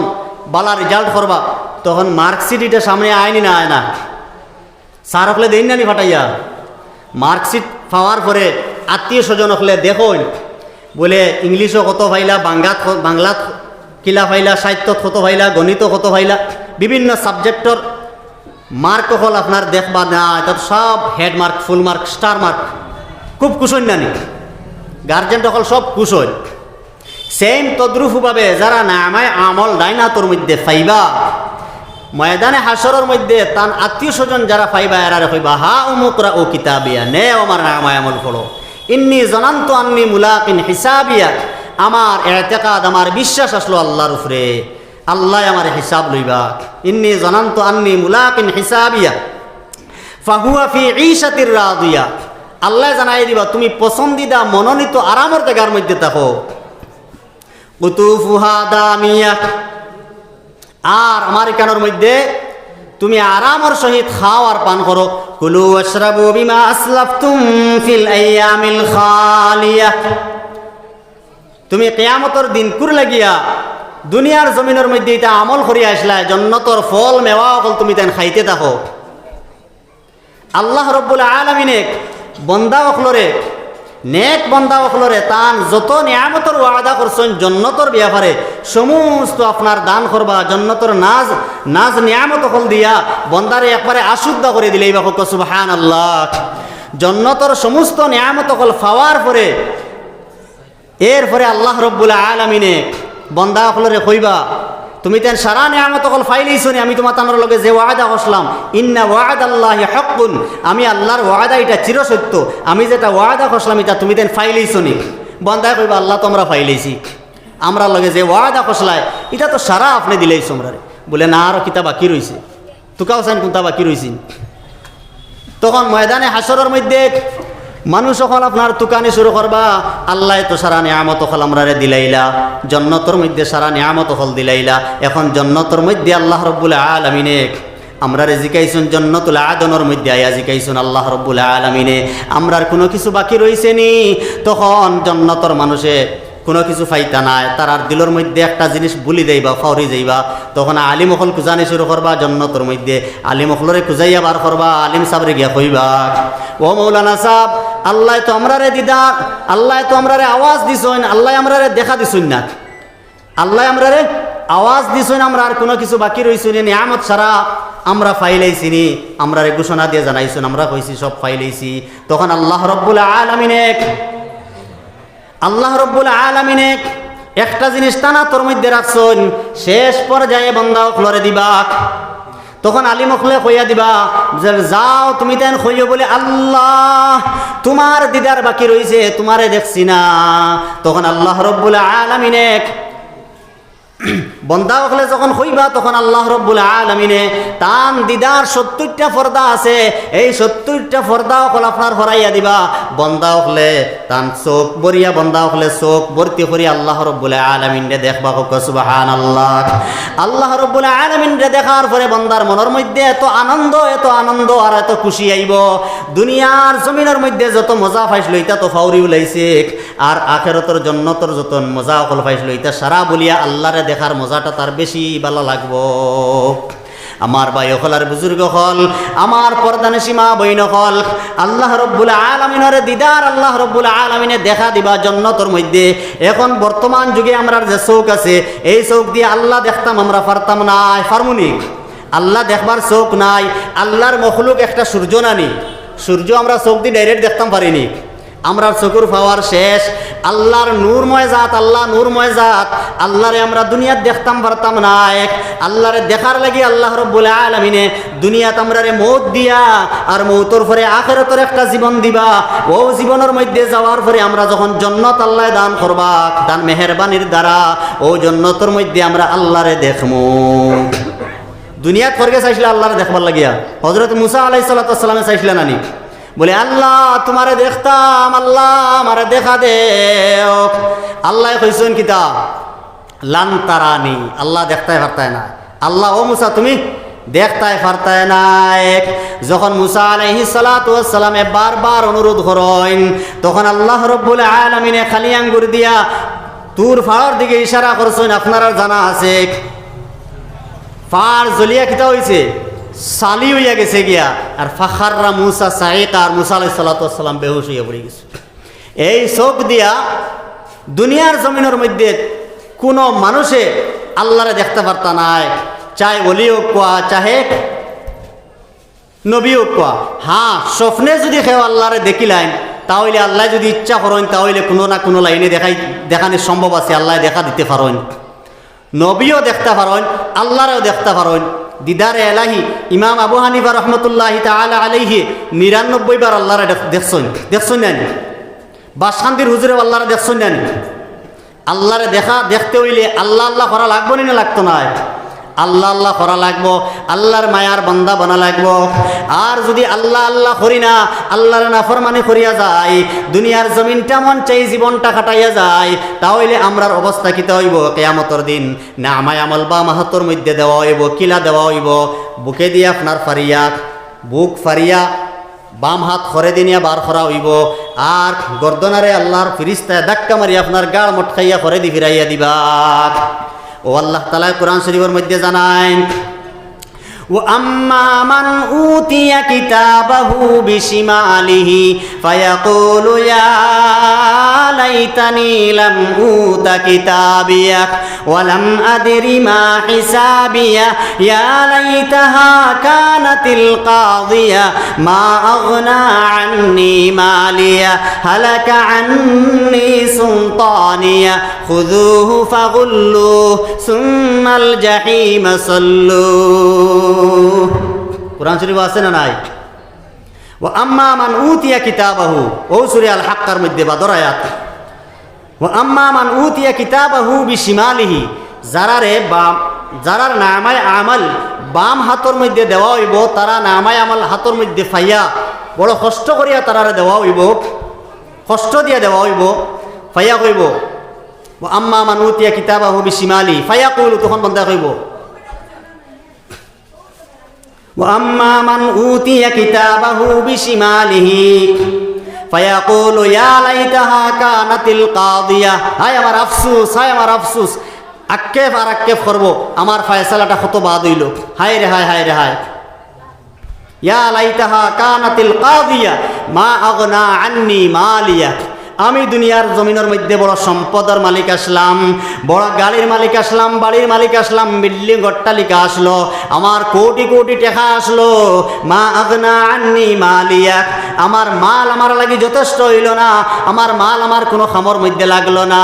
বালা রেজাল্ট করবা, তখন মার্কশিট ইটা সামনে আয় নি না আয় না? স্যার অকলে দেইন না নি ফাটাইয়া? মার্কশিট পাওয়ার পরে আত্মীয় স্বজন অকলে দেখইন, বুলে ইংলিশো কত পাইলা, বাংলাত ক-, বাংলাত কিলা পাইলা, সাহিত্যত কত পাইলা, গণিতো কত পাইলা, বিভিন্ন সাবজেক্টর মার্ক অকল আপনার দেখবা না, ইটা তো সব head mark, full mark, star mark. খুব খুশ অইন না নি? গার্জেন অকল সব খুশ অইন। সেম তদ্রুপভাবে যারা নামায় আমল ডাইন আতর মধ্যে পাইবা, ময়দানে হাশরর মধ্যে তান আত্মীয় স্বজন যারা পাইবা, এরারে কইবা, هاؤم اقرءوا كتابيه, নেও আমার নামায় আমল পড়ো। إني ظننت أني ملاق حسابيه, আমার এতেকাদ, আমার বিশ্বাস আছলো আল্লাহর উপরে, আল্লায় আমার হিসাব লইবা। إني ظننت أني ملاق حسابيه فهو في عيشة راضية, আল্লায় জানাই দিবা, তুমি পছন্দিদা মনোনীত আরামর জাগার মধ্যে থাকো। قطوفها دانية, আর আমার ইখানর মধ্যে তুমি আরামর সহিত খাও আর পান করো। كلوا واشربوا بما أسلفتم في الأيام الخالية, তুমি কিয়ামতর দিনকুর লাগিয়া দুনিয়ার জমিনর মধ্যে ইতা আমল করিয়া আইছলায়, জন্নতর ফল মেওয়া অকল তুমি তাইন খাইতে থাকো। আল্লাহ রব্বুল আলামিনে বন্দা অকলরে, নেক বন্দা অকলরে তান যত নিয়ামতর ওয়াদা করছইন জন্নতর ব্যাপারে, সমস্ত আপনার দান করবা, জন্নতর নাজ, নাজ নিয়ামত অকল দিয়া বন্দারে একবারে আশুদ্ধা করি দিলাইবা। কউক্কা সুবহানাল্লাহ। জন্নতর সমস্ত নিয়ামত অকল পাওয়ার পরে এরপরে আল্লাহ রব্বুল আলামিনে বন্দা অকলরে কইবা, তুমি তাইন সারা নিয়ামত অকল পাইলাইছো নি, আমি তুমার তানর লগে যে ওয়াদা করছলাম, إن وعد الله حق, আমি আল্লাহর ওয়াদা ইটা চিরসত্য, আমি যেটা ওয়াদা করছলাম ইটা তুমি তাইন পাইলাইছো নি। বন্দায় কইবা, আল্লাহ তো আমরা পাইলাইছি, আমরার লগে যে ওয়াদা করছলায় ইটা তো সারা আপনে দিলাইছো আমরারে। বুলে, না, আরো কিতা বাকি রইছে। তুকাও চাইন কুনটা বাকি রইছে। তখন ময়দানে হাশরর মধ্যে মানুষ অকল আপনার তুকানি শুরু করবা, আল্লায় তো সারা নিয়ামত অকল আমরারে দিলাইলা, জন্নতর মধ্যে সারা নিয়ামত অকল দিলাইলা, এখন জন্নতর মধ্যে আল্লাহ রব্বুল আলামিনে আমরারে জিকাইছইন, জন্নতুল আদনর মধ্যে আইয়া জিকাইছইন আল্লাহ রব্বুল আলামিনে, আমরার কুনু কিছু বাকি রইছে নি? তখন জন্নতর মানুষে কুনু কিছু পাইতা নায়, তারার দিলর মধ্যে একটা জিনিস ভুলি যাইবা, ফাউরি যাইবা। তখন আলিম অকল খুজানি শুরু করবা জন্নতর মধ্যে, আলিম অকলরে খুজাইয়া বার করবা, আলিম সাবরে গিয়া কইবা, ও মৌলানা সাব, আল্লায় তো আমরারে দিদার, আল্লায় তো আমরারে আওয়াজ দিছইন, আল্লায় আমরারে দেখা দিছইন না, আল্লায় আমরারে আওয়াজ দিছইন, আমরার কুনু কিছু বাকি রইছে নি, নিয়ামত সারা আমরা পাইলাইছি নি, আমরারে ঘোষণা দিয়া জানাইছইন, আমরা কইছি সব পাইলাইছি। তখন আল্লাহ রব্বুল আলামিনে আল্লাহ রব্বুল আলামিনে একটা জিনিস তান আতর মধ্যে রাখছইন, শেষ পর্যায়ে বন্দা অকলরে দিবা। তখন আলিম অকলে কইয়া দিবা যে, যাও তুমি তাইন কইও বুলে, আল্লাহ, তুমার দিদার বাকি রইছে, তুমারে দেখছি না। তখন আল্লাহ রব্বুল আলামিনে বন্দা অকলে যখন কইবা, তখন আল্লাহ রব্বুল আলামিনে তান দিদার সত্তরটা পর্দা আছে, এই সত্তরটা পর্দা অকল আপনার হরাইয়া দিবা। বন্দা অকলে তান চোখ ভরিয়া, বন্দা অকলে চোখ ভর্তি করি আল্লাহ রব্বুল আলামিনরে দেখবা। কউক্কা সুবহানাল্লাহ। আল্লাহ রব্বুল আলামিনরে দেখার পরে বন্দার মনর মধ্যে এত আনন্দ, এত আনন্দ আর এত খুশি আইবো। দুনিয়ার জমিনর মধ্যে যত মজা পাইছলো, ইতা তো ফাউরি উলাইছে। আর আখেরাতর জন্নতর যত মজা অকল পাইছলো, ইতা সারা ভুলিয়া আল্লাহরে দেখার মজাটা তার বেশি ভালা লাগবো। আমার ভাই অকল আর বুজুর্গ অকল, আমার পর্দানিশি মা বইন অকল, আল্লাহ রব্বুল আলামিনরে দিদার আল্লাহ রব্বুল আলামিনে দেখা দিবা জন্নতর মধ্যে। এখন বর্তমান যুগে আমরার যে চোখ আছে, এই চোখ দিয়া আল্লাহ দেখতাম আমরা পারতাম নায়, পারমুনি? আল্লাহ দেখবার চোখ নাই, আল্লাহর মখলুক একটা সূর্য নানি, সূর্য আমরা চোখ দি direct দেখতাম পারিনি। আমরার চকুর পাওয়ার শেষ। আল্লাহর নূরময় জাত, আল্লাহ নূরময় জাত, আল্লাহরে আমরা দুনিয়াত দেখতাম পারতাম নায়। আল্লাহরে দেখার লাগি আল্লাহ রব্বুল আলামিনে দুনিয়াত আমরারে মউত দিয়া আর মউতর পরে আখেরাতর একটা জীবন দিবা। অউ জীবনর মধ্যে যাওয়ার পরে আমরা যখন জন্নত আল্লায় দান করবা, তান মেহেরবানির দ্বারা অউ জন্নতর মধ্যে আমরা আল্লাহরে দেখমু। দুনিয়াত স্বর্গে চাইছলা আল্লাহরে দেখবার লাগিয়া। হযরত মুসা আলাইহিস সালাতু ওয়াস সালামে চাইছলা নানি? বলে, "আল্লাহ, তুমারে দেখতাম, আল্লাহ, আমারে দেখা দেও।" আল্লায় কইছইন কিতা? "লান তারানি।" আল্লাহ দেখতায় পারতায় না। আল্লাহ, "ও মুসা, তুমি দেখতায় পারতায় নায়।" যখন মুসা আলাইহিস সালাতু ওয়াস সালামে বারবার অনুরোধ করইন, তখন আল্লাহ রব্বুল আলামিনে খালি আঙ্গুর দিয়া তুর পাহাড়র দিকে ইশারা করছইন, আপনারার জানা আছে। পাহাড় জ্বলিয়া কিতা অইছে? ছালি অইয়া গেছে গিয়া। আর ফাখাররা মুসা সাইকা, আর মুসা আলাইহিস সালাতু ওয়াস সালাম বেহুশ অইয়া পড়ি গেছে। এই চোখ দিয়া দুনিয়ার জমিনর মধ্যে কুনু মানুষে আল্লাহরে দেখতা পারতা নায়, চাহে ওলি অউক্কা, চাহে নবী অউক্কা। হ্যাঁ, স্বপ্নে যুদি কেউ আল্লাহরে দেখিলাইন, তা অইলে আল্লায় যুদি ইচ্ছা করইন, তা অইলে কুনু না কুনু লাইনে দেখাই, দেখানি সম্ভব আছে, আল্লায় দেখা দিতে পারইন। নবীও দেখতা পারইন, আল্লাহরেও দেখতা পারইন। দিদারে এলাহি, ইমাম আবু হানিফা রহমতুল্লাহি তাআলা আলাইহি নিরানব্বই বার আল্লাহরে দেখ-, দেখছইন, দেখছইন নানি? বাসকান্দির হুজুরেও আল্লাহরে দেখছইন নানি? আল্লাহরে দেখা, দেখতে অইলে আল্লাহ আল্লাহ করা লাগবো নি না লাগতো নায়? আল্লাহ আল্লাহ করা লাগবো, আল্লাহর মায়ার বান্দা বনা লাগবো। আর যুদি আল্লাহ আল্লাহ করি না, আল্লাহর নাফরমানি করিয়া যাই, দুনিয়ার জমিনটা মন চাই জীবনটা কাটাইয়া যাই, তা অইলে আমরার অবস্থা কিতা অইবো কিয়ামতর দিন? নামায়ে আমল বাম হাতর মধ্যে দেওয়া অইবো, কিলা দেওয়া অইবো? বুকেদি আপনার ফারিয়া, বুক ফারিয়া, বাম হাত খরেদি নিয়া বার করা অইবো, আর গর্দনারে আল্লাহর ফিরিস্তায় ধাক্কা মারি আপনার গাড় মটকাইয়া খরেদি ফিরাইয়া দিবা। ও আল্লাহ তাআলায় কোরআন শরীফর মধ্যে জানাইন, وأما من أوتي كتابه بشماله فيقول يا ليتني لم أوت كتابيه ولم أدر ما حسابيه يا ليتها كانت القاضية ما أغنى عني ماليه هلك عني سلطانيه خذوه فغلوه ثم الجحيم صلوه। কোরআন শরীফ আছে না নাই? ওয়া আম্মা মান উতিয়া কিতাবাহু, অউ সূরা আল হাক্কার মধ্যে বাদর আয়াত। ওয়া আম্মা মান উতিয়া কিতাবাহু বিশিমালিহি, যারারে বাম, যারার নামায়ে আমল বাম হাতর মধ্যে দেওয়া অইবো, তারা নামায়ে আমল হাতর মধ্যে পাইয়া বড় কষ্ট করিয়া তারারে দেওয়া অইবো, কষ্ট দিয়া দেওয়া অইবো, পাইয়া কইবো, ওয়া আম্মা মান উতিয়া কিতাবাহু বিশিমালি ফায়াকুলু, তখন বন্দায় কইবো, ওয়া আম্মা মান উতিয়া কিতাবাহু বিশিমালিহি ফায়াকুলু ইয়া লাইতাহা কানাতিল কাদিয়া, হায় আমার আফসুস, হায় আমার আফসুস। আক্ষেপ আর আক্ষেপ করবো, আমার ফয়সালাটা কত বাদ অইলো, হায় রে হায়, হায় রে হায়। ইয়া লাইতাহা কানাতিল কাদিয়া মা আগনা আন্নি মালিয়া। আমি দুনিয়ার জমিনর মধ্যে বড় সম্পদর মালিক আছলাম, বড় গাড়ির মালিক আছলাম, বাড়ির মালিক আছলাম, বিল্ডিং অট্টালিকা আছলো, আমার কোটি কোটি টেকা আছলো। মা আগনা আন্নি মালিয়া, আমার মাল আমার লাগি যথেষ্ট অইলো না, আমার মাল আমার কুনু কামর মধ্যে লাগলো না।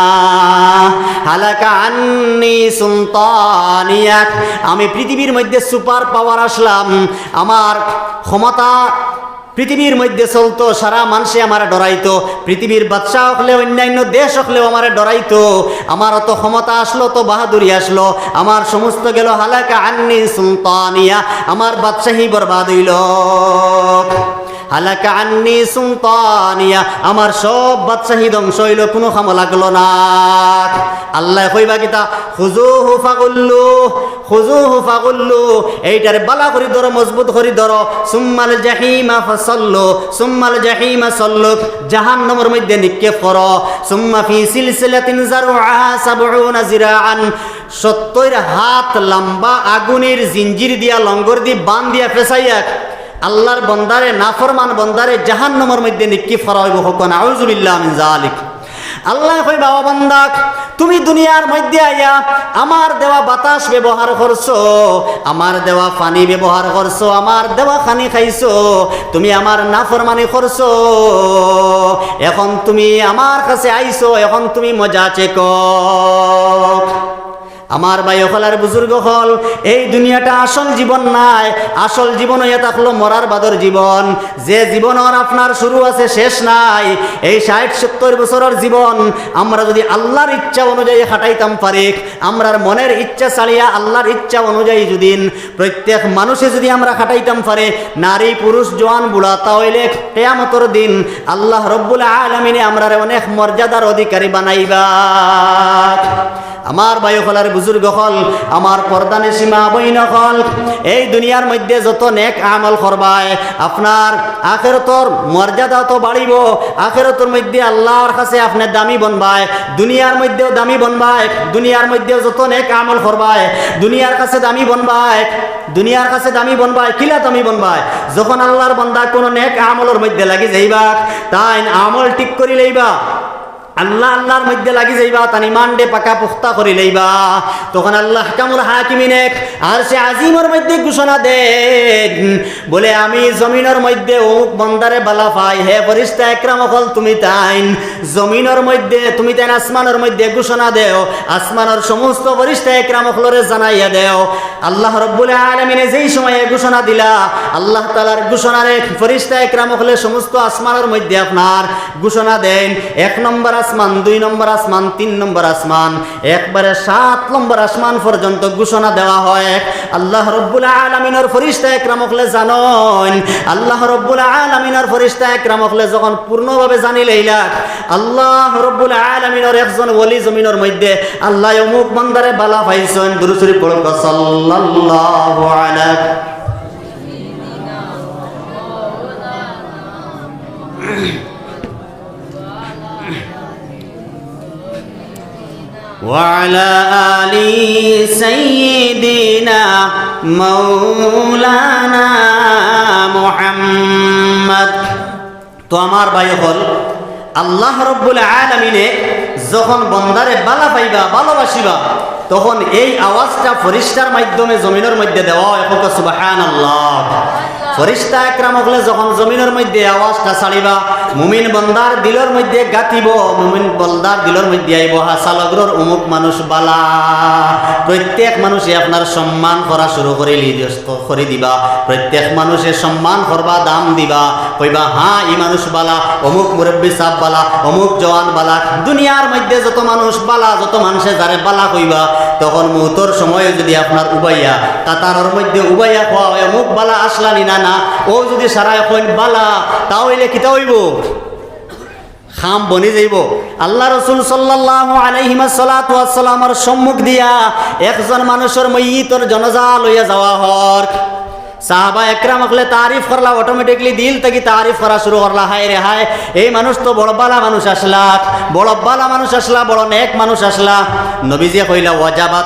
হালাকা আন্নি সুলতানিয়া, আমি পৃথিবীর মধ্যে সুপার পাওয়ার আছলাম, আমার ক্ষমতা পৃথিবীর মধ্যে চলতো, সারা মানষে আমারে ডরাইতো, পৃথিবীর বাদশা অকলে, অন্যান্য দেশ অকলেও আমারে ডরাইতো। আমার অত ক্ষমতা আসলো, অত বাহাদুরি আসলো, আমার সমস্ত গেল। হালাকা আন্নি সুলতানিয়া, আমার বাদশাহী বরবাদ অইল। হালাকা আন্নি সুলতানিয়া, আমার সব বাদশাহী ধ্বংস অইল, কুনু কামো লাগলো না। আল্লায় কইবা কিতা? খুজুহু ফাগুল্লু, খুজুহু ফাগুল্লু, এইটারে বালা করি ধরো, মজবুত করি ধরো। সুম্মাল জাহিমা ফাসাল্লু, সুম্মাল জাহিমা সাল্লু, জাহান্নামর মধ্যে নিক্ষেপ করো। সুম্মা ফি সিলসিলাতিন যারউহা সাবউনা জিরাআন, সত্তইর হাত লম্বা আগুনের জিঞ্জির দিয়া, লঙ্গর দি, বান দিয়া ফেসাইয়া আল্লাহর বন্দারে, নাফরমান বন্দারে জাহান্নামর মধ্যে নিক্ষেপ করা অইব। কউক্কা নাউজুবিল্লাহ মিন যালিক। আল্লায় কইবা, "ও বান্দা, তুমি দুনিয়ার মধ্যে আইয়া আমার দেওয়া বাতাস ব্যবহার করছো, আমার দেওয়া পানি ব্যবহার করছো, আমার দেওয়া খানি খাইছো, তুমি আমার নাফরমানি করছো, এখন তুমি আমার কাছে আইছো, এখন তুমি মজা চেখো।" আমার ভাই অকল আর বুজুর্গ অকল, এই দুনিয়াটা আসল জীবন নায়। আসল জীবন অইয়া থাকলো মরার বাদর জীবন। যে জীবনর আপনার শুরু আছে, শেষ নাই। এই ষাইট সত্তইর বছরর জীবন আমরা যুদি আল্লাহর ইচ্ছা অনুযায়ী কাটাইতাম পারি, আমরার মনের ইচ্ছা ছাড়িয়া আল্লাহর ইচ্ছা অনুযায়ী যুদি প্রত্যেক মানুষে যুদি আমরা কাটাইতাম পারি, নারী, পুরুষ, জোয়ান, বুড়া, তা অইলে কিয়ামতর দিন আল্লাহ রব্বুল আলামিনে আমরারে অনেক মর্যাদার অধিকারী বানাইবা। আমার ভাই অকল আর বুজুর্গ অকল, আমার পর্দানিশি মা বইন অকল, এই দুনিয়ার মধ্যে যত নেক আমল করবায়, আপনার আখেরাতর মর্যাদা তো বাড়িবো, আখেরাতর মধ্যে আল্লাহর কাছে আপনে দামি বনবায়, দুনিয়ার মধ্যেও দামি বনবায়, দুনিয়ার মধ্যেও যত নেক আমল করবায়, দুনিয়ার কাছে দামি বনবায়, দুনিয়ার কাছে দামি বনবায়। কিলা দামি বনবায়? যখন আল্লাহর বন্দা কুনু নেক আমলর মধ্যে লাগি যাইবা, তাইন আমল ঠিক করি লইবা, আল্লাহ আল্লাহর মধ্যে লাগি যাইবা, তান ইমানরে পাকা পুখতা করি লইবা। তখন আল্লাহ আহকামুল হাকিমিনে আরশে আজিমর মধ্যে ঘোষণা দেইন, বলে, "আমি জমিনর মধ্যে অমুক বন্দারে বালা পাই, হে ফিরিস্তা একরাম অকল, তুমি তাইন জমিনর মধ্যে, তুমি তাইন আসমানর মধ্যে ঘোষণা দেও, আসমানর সমস্ত ফিরিস্তা একরাম অকলরে জানাইয়া দেও।" আল্লাহ রব্বুল আলামিনে যেই সময়ে ঘোষণা দিলা, আল্লাহ তাআলার ঘোষণারে ফিরিস্তা একরাম অকলে সমস্ত আসমানর মধ্যে আপনার ঘোষণা দেইন, এক নম্বর আসমান, দুই নম্বর আসমান, তিন নম্বর আসমান, একবারে সাত নম্বর আসমান পর্যন্ত ঘোষণা দেওয়া হয়। আল্লাহ রব্বুল আলামিনর ফিরিস্তা একরাম অকলে জানইন, আল্লাহ রব্বুল আলামিনর ফিরিস্তা একরাম অকলে যখন পূর্ণভাবে জানি লইলা, আল্লাহ রব্বুল আলামিনর একজন ওলি জমিনর মধ্যে আল্লাহ অমুক বন্দারে বালা পাইছইন, দুরূদ শরীফ পড়ো, সাল্লাল্লাহু আলা وعلى آل سيدنا مولانا محمد। তো আমার ভাই অকল, আল্লাহ রব্বুল আলামিনে যখন বন্দারে বালা পাইবা, ভালোবাসিবা, তখন এই আওয়াজটা ফিরিস্তার মাধ্যমে জমিনর মধ্যে দেওয়া হয়। কউক্কা সুবহানাল্লাহ। ফিরিস্তা একরাম অকলে যখন জমিনর মধ্যে আওয়াজটা ছাড়িবা, মুমিন বন্দার দিলর মধ্যে গাতিব, মুমিন বন্দার দিলর মধ্যে আইব, "হাছা লগরর অমুক মানুষ বালা।" প্রত্যেক মানুষে আপনার সম্মান করা শুরু করি লি-, করি দিবা। প্রত্যেক মানুষে সম্মান করবা, দাম দিবা, কইবা, "হ্যাঁ, ই মানুষ বালা, অমুক মুরব্বি সাব বালা, অমুক জওয়ান বালা।" দুনিয়ার মধ্যে যত মানুষ বালা, যত মানুষে যারে বালা কইবা, তখন মউতর সময় যুদি আপনার উবাইয়া, কাতারর মধ্যে উবাইয়া কওয়া হয়, "অমুক বালা, আছলা নি না?" না, অউ যুদি সারায় কইন, "বালা", তা অইলে কিতা অইব? কাম বনি যাইব। আল্লাহ রসুল সাল্লাল্লাহু আলাইহি ওয়াসাল্লাতু ওয়াসসালামর সম্মুখ দিয়া একজন মানুষর মইয়িতর জানাজা লইয়া যাওয়া হর। সাহাবা একরাম অকলে তারিফ করলা, automatically দিল থাকি তারিফ করা শুরু করলা, "হায় রে হায়, এই মানুষ তো বড় বালা মানুষ আছলা, বড় বালা মানুষ আছলা, বড় নেক মানুষ আছলা।" নবীজিয়ে কইলা, "ওয়াজাবাত।"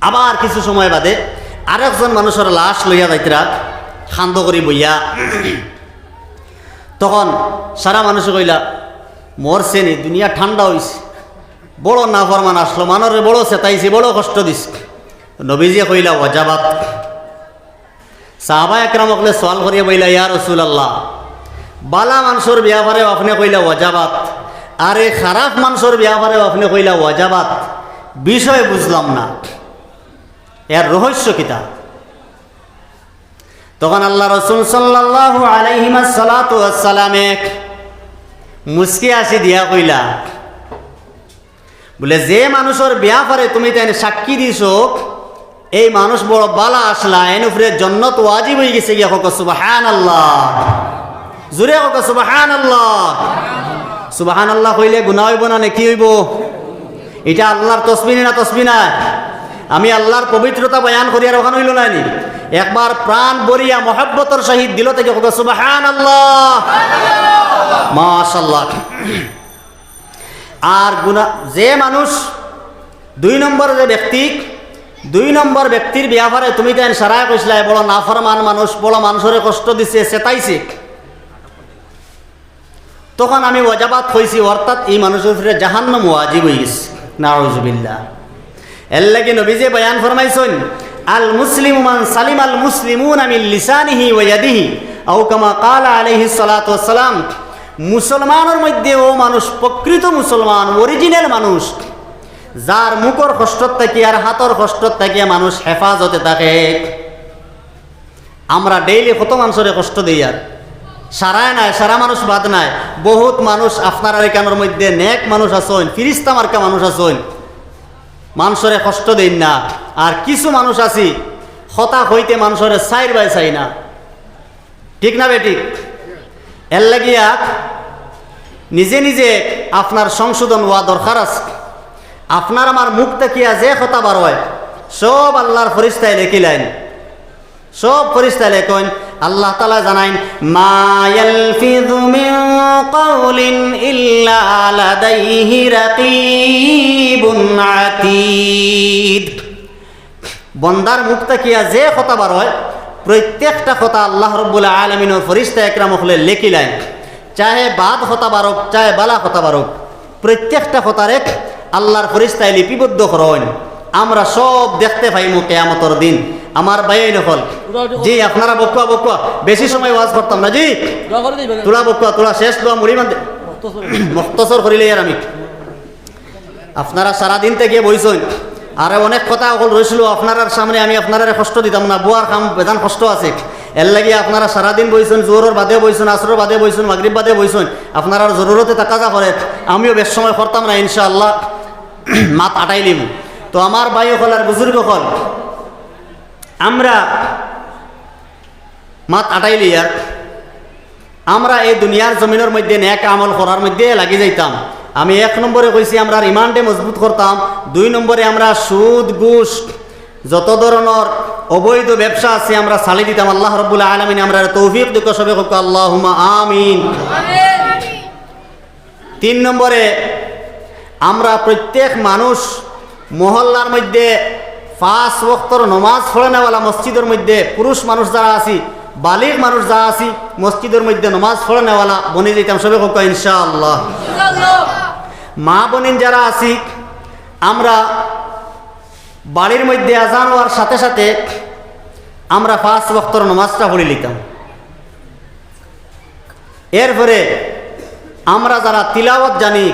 আবার কিছু সময় বাদে আরেকজন মানুষর লাশ লইয়া যাইতরা, কান্দো করি বইয়া। তখন সারা মানুষে কইলা, "মরছে নি, দুনিয়া ঠান্ডা অইছে, বড় নাফরমান আছলো, মানষরে বড় সেতাইছে, বড় কষ্ট দিছে।" নবীজিয়ে কইলা, "ওয়াজাবাত।" সাহাবা একরাম অকলে সওয়াল করিয়া বইলা, "ইয়া রাসূলুল্লাহ, বালা মানষর বেয়াপারেও আপনে কইলা ওয়াজাবাত, আরে খারাপ মানষর বেয়াপারেও আপনে কইলা ওয়াজাবাত, বিষয় বুঝলাম না, এর রহস্য কিতা?" তখন আল্লার রসুল সাল্লাল্লাহু আলাইহি ওয়াসাল্লামে মুস্কি হাসি দিয়া কইলা, বুলে, "যে মানুষর ব্যাপারে তুমি তাইন সাক্ষী দিছো, এই মানুষ বড় বালা আছলা, এন উপরে জন্নত ওয়াজিব অইগেছে গিয়া।" কউক্কা সুবহানাল্লাহ। জুরে কউক্কা সুবহানাল্লাহ। সুবহানাল্লাহ কইলে গুনা অইবো না নেকি অইবো? ইটা আল্লার তসবি নি না তসবি নায়? আমি আল্লার পবিত্রতা বয়ান করিয়ার অখান অইলো নায় নি? একবার প্রাণ ভরিয়া মহব্বতর সহিত দিল থাকি কউক্কা সুবহানাল্লাহ। মাশাআল্লাহ। আর গুনা, যে মানুষ দুই নম্বর যে ব্যক্তি, দুই নম্বর ব্যক্তির ব্যাপারে তুমি তাইন সারায় কইছলায়, বড় নাফরমান মানুষ, বড় মানুষরে কষ্ট দিছে, চেতাইছে, তখন আমি ওয়াজাবাত কইছি, অর্থাৎ এই মানুষর উপরে জাহান্নাম ওয়াজিব অইগেছে। নাউজুবিল্লাহ। এরলাগি নবীজিয়ে বয়ান ফরমাইছইন, "আল মুসলিমু মান সালিমাল মুসলিমুনা মিন লিসানিহি ওয়া ইয়াদিহি", আও কামা ক্বালা আলাইহিস সালাতু ওয়াস সালাম। মুসলমানর মধ্যে অউ মানুষ প্রকৃত মুসলমান, original মানুষ, যার মুখর কষ্টর থাকি আর হাতর কষ্টর থাকি মানুষ হেফাজতে থাকে। আমরা daily কত মানুষরে কষ্ট দেই, আর সারায় নায়, সারা মানুষ বাদ নায়, বহুত মানুষ আপনারার ইকানোর মধ্যে নেক মানুষ আছইন, ফিরিস্তা মার্কা মানুষ আছইন, মানুষরে কষ্ট দেইন না। আর কিছু মানুষ আছি, কথা কইতে মানুষরে চাইর বায় চাই না, ঠিক না বেঠিক? এরলাগিয়া নিজে নিজে আপনার সংশোধন অওয়া দরকার আছে। আপনার আমার মুখ থাকিয়া যে কথা বার অয়, সব আল্লার ফিরিস্তায় লেখিলাইন। সব ফিরিস্তায় লেখইন, আল্লাহ তাআলায় জানাইন, "মা ইয়ালফিযু মিন কাওলিন ইল্লা লাদাইহি রাকীবুন আতীদ।" বন্দার মুখ থাকিয়া যে কথা বার অয়, প্রত্যেকটা কথা আল্লাহ রব্বুল আলামিনর ফিরিস্তা একরাম অকলে লেখিলাইন। চাহে বাদ কথা বার অউক, চাহে বালা কথা বার অউক, প্রত্যেকটা কথারে আল্লার ফিরিস্তায় লিপিবদ্ধ করইন। আমরা সব দেখতে পাইমু কিয়ামতর দিন। আমার ভাইয়াইন অকল, জি, আপনারা বউক্কা, বউক্কা, বেশি সময় ওয়াজ করতাম না, জি। দোয়া করে দিবেন। তুলা বউক্কা, তুলা শেষ দোয়া মুড়ি বান্ধে। মুখতসর। মুখতসর করিলে আর আমি। আপনারা সারাদিন থাকি বইছইন, আরো অনেক কথা অকল রইছিল আপনারার সামনে, আমি আপনারারে কষ্ট দিতাম না, বওয়ার কাম বেজান কষ্ট আছে। এরলাগি আপনারা সারাদিন বইছইন, জোহরর বাদে বইছইন, আসরর বাদে বইছইন, মাগরিব বাদে বইছইন, আপনারার জরুরতে তাকাজা করে, আমিও বেশ সময় করতাম না, ইনশাআল্লাহ মাত আটাইলিমু। তো আমার ভাই অকল আর বুজুর্গ অকল, আমরা মাত আটাইলিয়ার, আমরা এই দুনিয়ার জমিনর মধ্যে নেক আমল করার মধ্যে লাগি যাইতাম। আমি এক নম্বরে কইছি, আমরার ইমানরে মজবুত করতাম। দুই নম্বরে আমরা সুদ, ঘুষ, যত ধরনর অবৈধ ব্যবসা আছে, আমরা ছাড়ি দিতাম। আল্লাহ রব্বুল আলামিন আমরারে তৌফিক দিক, সবে কউক্কা আল্লাহুম্মা আমিন। তিন নম্বরে, আমরা প্রত্যেক মানুষ মহল্লার মধ্যে পাঁচ ওয়াক্তর নমাজ পড়নেওয়ালা, মসজিদর মধ্যে পুরুষ মানুষ যারা আছি, বালিগ মানুষ যারা আছি, মসজিদর মধ্যে নমাজ পড়নেওয়ালা বনি যাইতাম, সবে কউক্কা ইনশাআল্লাহ। মা বইন যারা আছি, আমরা বাড়ির মধ্যে আজান অওয়ার সাথে সাথে আমরা পাঁচ ওয়াক্তর নমাজটা পড়ি লিতাম। এরপরে আমরা যারা তিলাওয়াত জানি,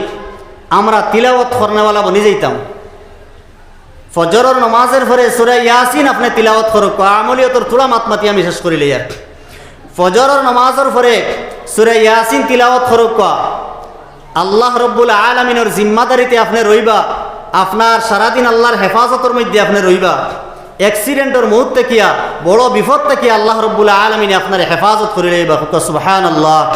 আমরা তিলাওয়াত করনেওয়ালা বনি যাইতাম। ফজরর নমাজর পরে সূরা ইয়াসিন আপনে তিলাওয়াত করউক্কা, আমলিয়তর থুড়া মাত মাতি আমি শেষ করিলিয়ার। ফজরর নমাজর পরে সূরা ইয়াসিন তিলাওয়াত করউক্কা। আল্লাহ রব্বুল আলামিনর জিম্মাদারিতে আপনে রইবা, আপনার সারাদিন আল্লার হেফাজতর মধ্যে আপনে রইবা। অ্যাক্সিডেন্টর মউত থাকিয়া, বড় বিপদ থাকিয়া আল্লাহ রব্বুল আলামিনে আপনারে হেফাজত করিলাইবা। কউক্কা সুবহানাল্লাহ।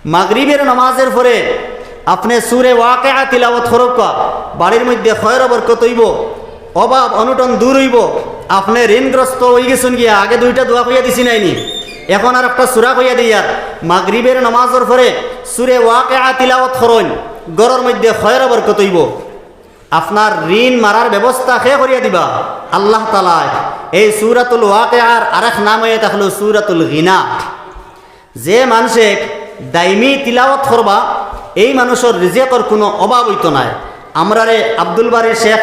মাগরিবর নমাজর পরে আপনে সূরা ওয়াকিয়া তিলাওয়াত করউক্কা, বাড়ির মধ্যে খয়র বরকত অইবো, অভাব অনটন দূর অইবো। আপনে ঋণগ্রস্ত অইগেছইন গিয়া, আগে দুইটা দোয়া কইয়া দিছি নায়নি, এখন আর একটা সূরা কইয়া দিয়ার। মাগরিবর নমাজর পরে সূরা ওয়াকিয়া তিলাওয়াত করইন, ঘরর মধ্যে খয়র বরকত অইবো। আপনার ঋণ মারার ব্যবস্থা কে করিয়া দিবা? আল্লাহ তাআলায়। এই সূরাতুল ওয়াকিয়ার আরেক নাম অইয়া থাকলো সূরাতুল গিনা। যে মানষে দাইমি তিলাওয়াত করবা, এই মানুষর রিজেকর কুনু অভাব অইতো নায়। আমরারে আব্দুল বারী শেখ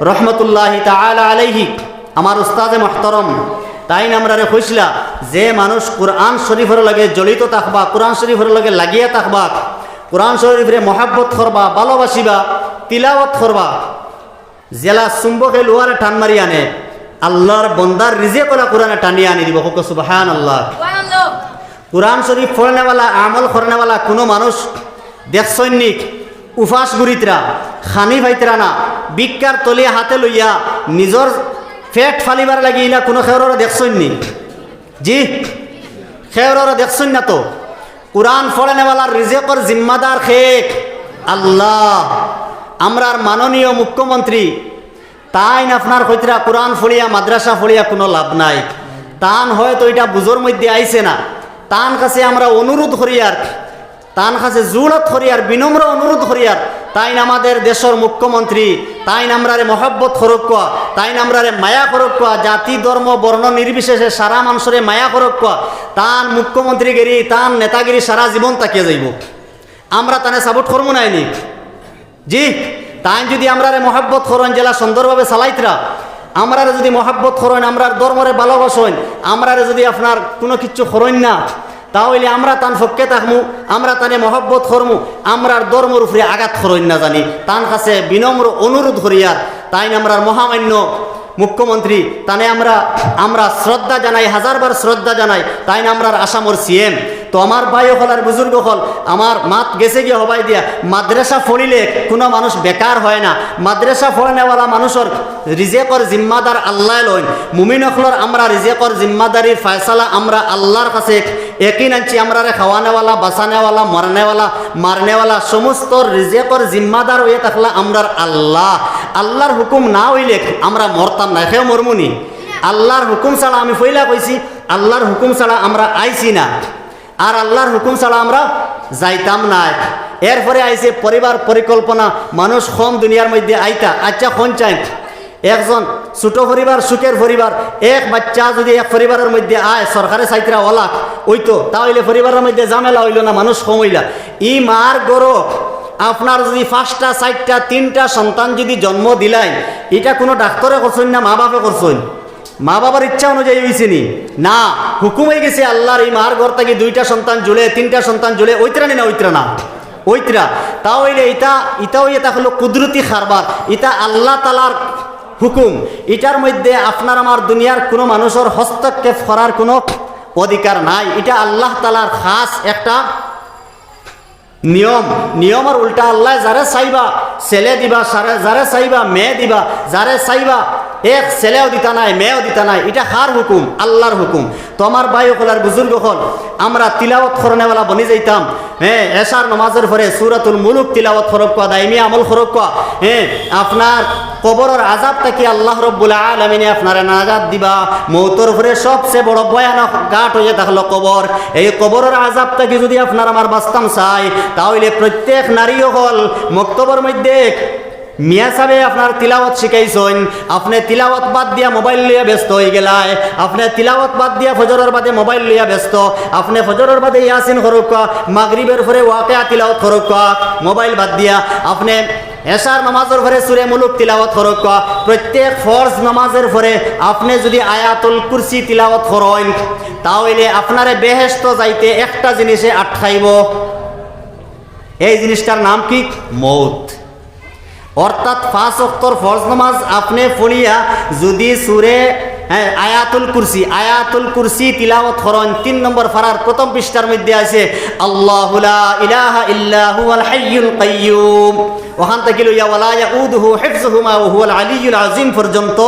রহমতুল্লাহি তাআলা আলাইহি, আমার উস্তাদে মুহতারাম, তাইন আমরারে কইছলা, যে মানুষ কুরআন শরীফর লগে জড়িত থাকবা, কুরআন শরীফর লগে লাগিয়া থাকবা, কুরআন শরীফরে মহব্বত করবা, ভালোবাসিবা, তিলাওয়াত করবা, যেলা চুম্বকে লোহারে টান মারি আনে, আল্লাহর বন্দার রিজেক অলা কোরআনে টানিয়া আনি দিবো। কউক্কা সুবহানাল্লাহ। কোরআন শরীফ পড়নেওয়ালা, আমল করনেওয়ালা কুনু মানুষ দেখছইন নি উপাস ঘুরিতরা, খানি পাইতরা না, ভিক্ষার থলি হাতে লইয়া নিজর পেট ফালিবার লাগি ইলা কুনু কেউররে দেখছইন নি? জি, কেউররে দেখছইন না তো। কোরআন পড়নেওয়ালার রিজেকর জিম্মাদার কে? আল্লাহ। আমরার মাননীয় মুখ্যমন্ত্রী তাইন আপনার কইতরা কোরআন পড়িয়া, মাদ্রাসা পড়িয়া কুনু লাভ নাই। তান হয়তো ইটা বুঝর মধ্যে আইছে না। তান কাছে আমরা অনুরোধ করিয়ার, তান কাছে জুড়ত করিয়ার, বিনম্র অনুরোধ করিয়ার, তাইন আমাদের দেশর মুখ্যমন্ত্রী, তাইন আমরারে মহব্বত করউক্কা, তাইন আমরারে মায়া করউক্কা, জাতি, ধর্ম, বর্ণ নির্বিশেষে সারা মানষরে মায়া করউক্কা। তান মুখ্যমন্ত্রীগিরি, তান নেতাগিরি সারা জীবন থাকিয়া যাইবো। আমরা তানে support করমু নায় নি? জি, তাইন যুদি আমরারে মহব্বত করইন, যেলা সুন্দরভাবে চালাইতরা, আমরারে যুদি মহব্বত করইন, আমরার ধর্মরে ভালোবাসইন, আমরারে যুদি আপনার কুনু কিচ্ছু করইন না, তা অইলে আমরা তান পক্ষে থাকমু, আমরা তানে মহব্বত করমু, আমরার ধর্মর উপরে আঘাত করইন না জানি। তান কাছে বিনম্র অনুরোধ করিয়ার, তাইন আমরার মহামান্য মুখ্যমন্ত্রী, তানে আমরা, আমরা শ্রদ্ধা জানাই, হাজারবার শ্রদ্ধা জানাই। তাইন আমরার আসামর সিএম। তো আমার ভাই অকল আর বুজুর্গ অকল, আমার মাত গেছে গিয়া হবাই দিয়া, মাদ্রাসা পড়িলে কুনু মানুষ বেকার হয় না। মাদ্রাসা পড়নেওয়ালা মানুষর রিজেকর জিম্মাদার আল্লায় লইন। মুমিন অকলর আমরা রিজেকর জিম্মাদারির ফয়সালা আমরা আল্লার কাছে একিন আনছি। আমরারে খাওয়ানেওয়ালা, বাঁচানেওয়ালা, মরানেওয়ালা, মারনেওয়ালা, সমস্ত রিজেকর জিম্মাদার অইয়া থাকলা আমরার আল্লা। আল্লার হুকুম না অইলে আমরা মরতাম না, কেউ মরমু নি? আল্লার হুকুম ছাড়া, আমি পয়লা কইছি, আল্লার হুকুম ছাড়া আমরা আইছি না, আর আল্লার হুকুম ছাড়া আমরা যাইতাম না। এরপরে আইছে পরিবার পরিকল্পনা, মানুষ কম দুনিয়ার মধ্যে আইতা। আচ্ছা, কইন চাইন, একজন ছোট পরিবার, সুখের পরিবার, এক বাচ্চা যুদি এক পরিবারর মধ্যে আয়, সরকারে চাইতরা অলাখ অইতো, তা অইলে পরিবারর মধ্যে ঝামেলা অইলো না, মানুষ কম অইলা। ই মার গর্ভো আপনার যুদি পাঁচটা, চাইরটা, তিনটা সন্তান যুদি জন্ম দিলাইন, ইটা কুনু ডাক্তরে করছইন না মা বাপে করছইন? মা বাবার ইচ্ছা অনুযায়ী অইছে নি? না, হুকুম অইগেছে আল্লার, ই মার গর্ভ থাকি দুইটা সন্তান জুড়ে, তিনটা সন্তান জুড়ে, অইতরা নি না অইতরা না? অইতরা। তা অইলে ইটা, ইটা অইয়া থাকলো কুদরতি কারবার, ইটা আল্লা তালার হুকুম। ইটার মধ্যে আপনার আমার দুনিয়ার কুনু মানুষর হস্তক্ষেপ করার কুনু অধিকার নাই। ইটা আল্লা তালার খাস একটা নিয়ম। নিয়মর উল্টা আল্লায় যারে চাইবা ছেলে দিবা, সারে-, যারে চাইবা মেয়ে দিবা, যারে চাইবা এক ছেলেও দিতা নায়, মেয়েও দিতা নায়। ইটা কার হুকুম? আল্লার হুকুম। তো আমার ভাই অকল আর বুজুর্গ অকল, আমরা তিলাওয়াত করনেওয়ালা বনি যাইতাম। হ্যাঁ, এশার নমাজর পরে সূরাতুল মুলুক তিলাওয়াত করউক্কা, দাইমি আমল করউক্কা। হ্যাঁ, আপনার কবরর আযাব থাকি আল্লাহ রব্বুল আলামিনে আপনারে নাজাত দিবা। মউতর পরে সবচে বড় ভয়ানক ঘাট অইয়া থাকলো কবর। এই কবরর আযাব থাকি যুদি আপনার আমার বাঁচতাম চাই, তা অইলে প্রত্যেক নারী অকল মক্তবর মধ্যে মিয়া সাবে আপনার তিলাওয়াত শিখাইছইন, আপনে তিলাওয়াত বাদ দিয়া মোবাইল লইয়া ব্যস্ত অইগেলায়, আপনে তিলাওয়াত বাদ দিয়া ফজরর বাদে মোবাইল লইয়া ব্যস্ত, আপনে ফজরর বাদে ইয়াসিন করউক্কা, মাগরিবর পরে ওয়াকিয়া তিলাওয়াত করউক্কা, মোবাইল বাদ দিয়া, আপনে এশার নমাজর পরে সূরা মুলুক তিলাওয়াত করউক্কা, প্রত্যেক ফরজ নমাজর পরে আপনে যুদি আয়াতুল কুরসি তিলাওয়াত করইন, তা অইলে আপনারে বেহেশতো যাইতে একটা জিনিসে আটকাইবো। এই জিনিসটার নাম কি? মউত। অর্থাৎ পাঁচ ওয়াক্তর ফরজ নামাজ আপনে পড়িয়া যুদি সূরা, হ্যাঁ, আয়াতুল কুরসি, আয়াতুল কুরসি তিলাওয়াত করইন, তিন নম্বর পারার প্রথম পৃষ্ঠার মধ্যে আছে, "আল্লাহু লা ইলাহা ইল্লা হুয়াল হাইয়ুল কাইয়্যুম।" ওখান থাকি লইয়া "ওয়ালা ইয়াউদুহু হিফজুহুমা ওয়া হুয়াল আলিয়্যুল আযীম" পর্যন্ত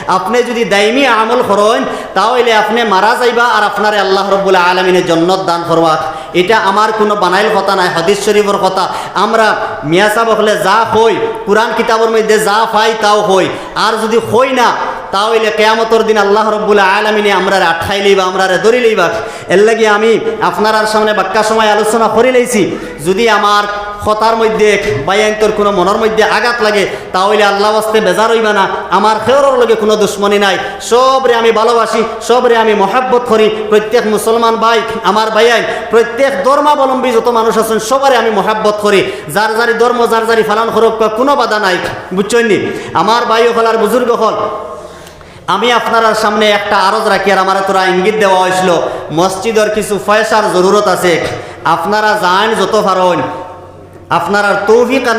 আপনে যুদি দাইমি আমল করইন, তা অইলে আপনে মারা যাইবা আর আপনারে আল্লাহ রব্বুল আলামিনে জন্নত দান করবা। ইটা আমার কুনু বানাইল কথা নায়, হাদিস শরীফর কথা। আমরা মিয়া সাব অকলে যা কই, কুরআন কিতাবর মধ্যে যা পাই তাও কই। আর যুদি কই না, তা অইলে কিয়ামতর দিন আল্লাহ রব্বুল আলামিনে আমরারে আটকাই লইবা, আমরারে ধরি লইবা। এরলাগি আমি আপনারার সামনে বাক্কা সময় আলোচনা করি লইছি। যুদি আমার কথার মধ্যে ভাইয়াইন্তর কুনু মনর মধ্যে আঘাত লাগে, তা অইলে আল্লাহ ওয়াস্তে বেজার অইবা না। আমার কেউরর লগে কুনু দুশমনি নাই, সবরে আমি ভালোবাসি, সবরে আমি মহব্বত করি। প্রত্যেক মুসলমান ভাই, আমার ভাইয়াইন, প্রত্যেক ধর্মাবলম্বী যত মানুষ আছইন, সবারে আমি মহব্বত করি। যার যারি ধর্ম যার যারি পালন করউক্কা, কুনু বাধা নাই, বুঝছইন নি? আমার ভাই অকল আর বুজুর্গ অকল, আমি আপনারার সামনে একটা আরজ রাখিয়ার, আমারে থুড়া ইঙ্গিত দেওয়া অইছিল, মসজিদর কিছু পয়সার জরুরত আছে, আপনারা যাইন যত পারইন, আপনারার তৌফিক আর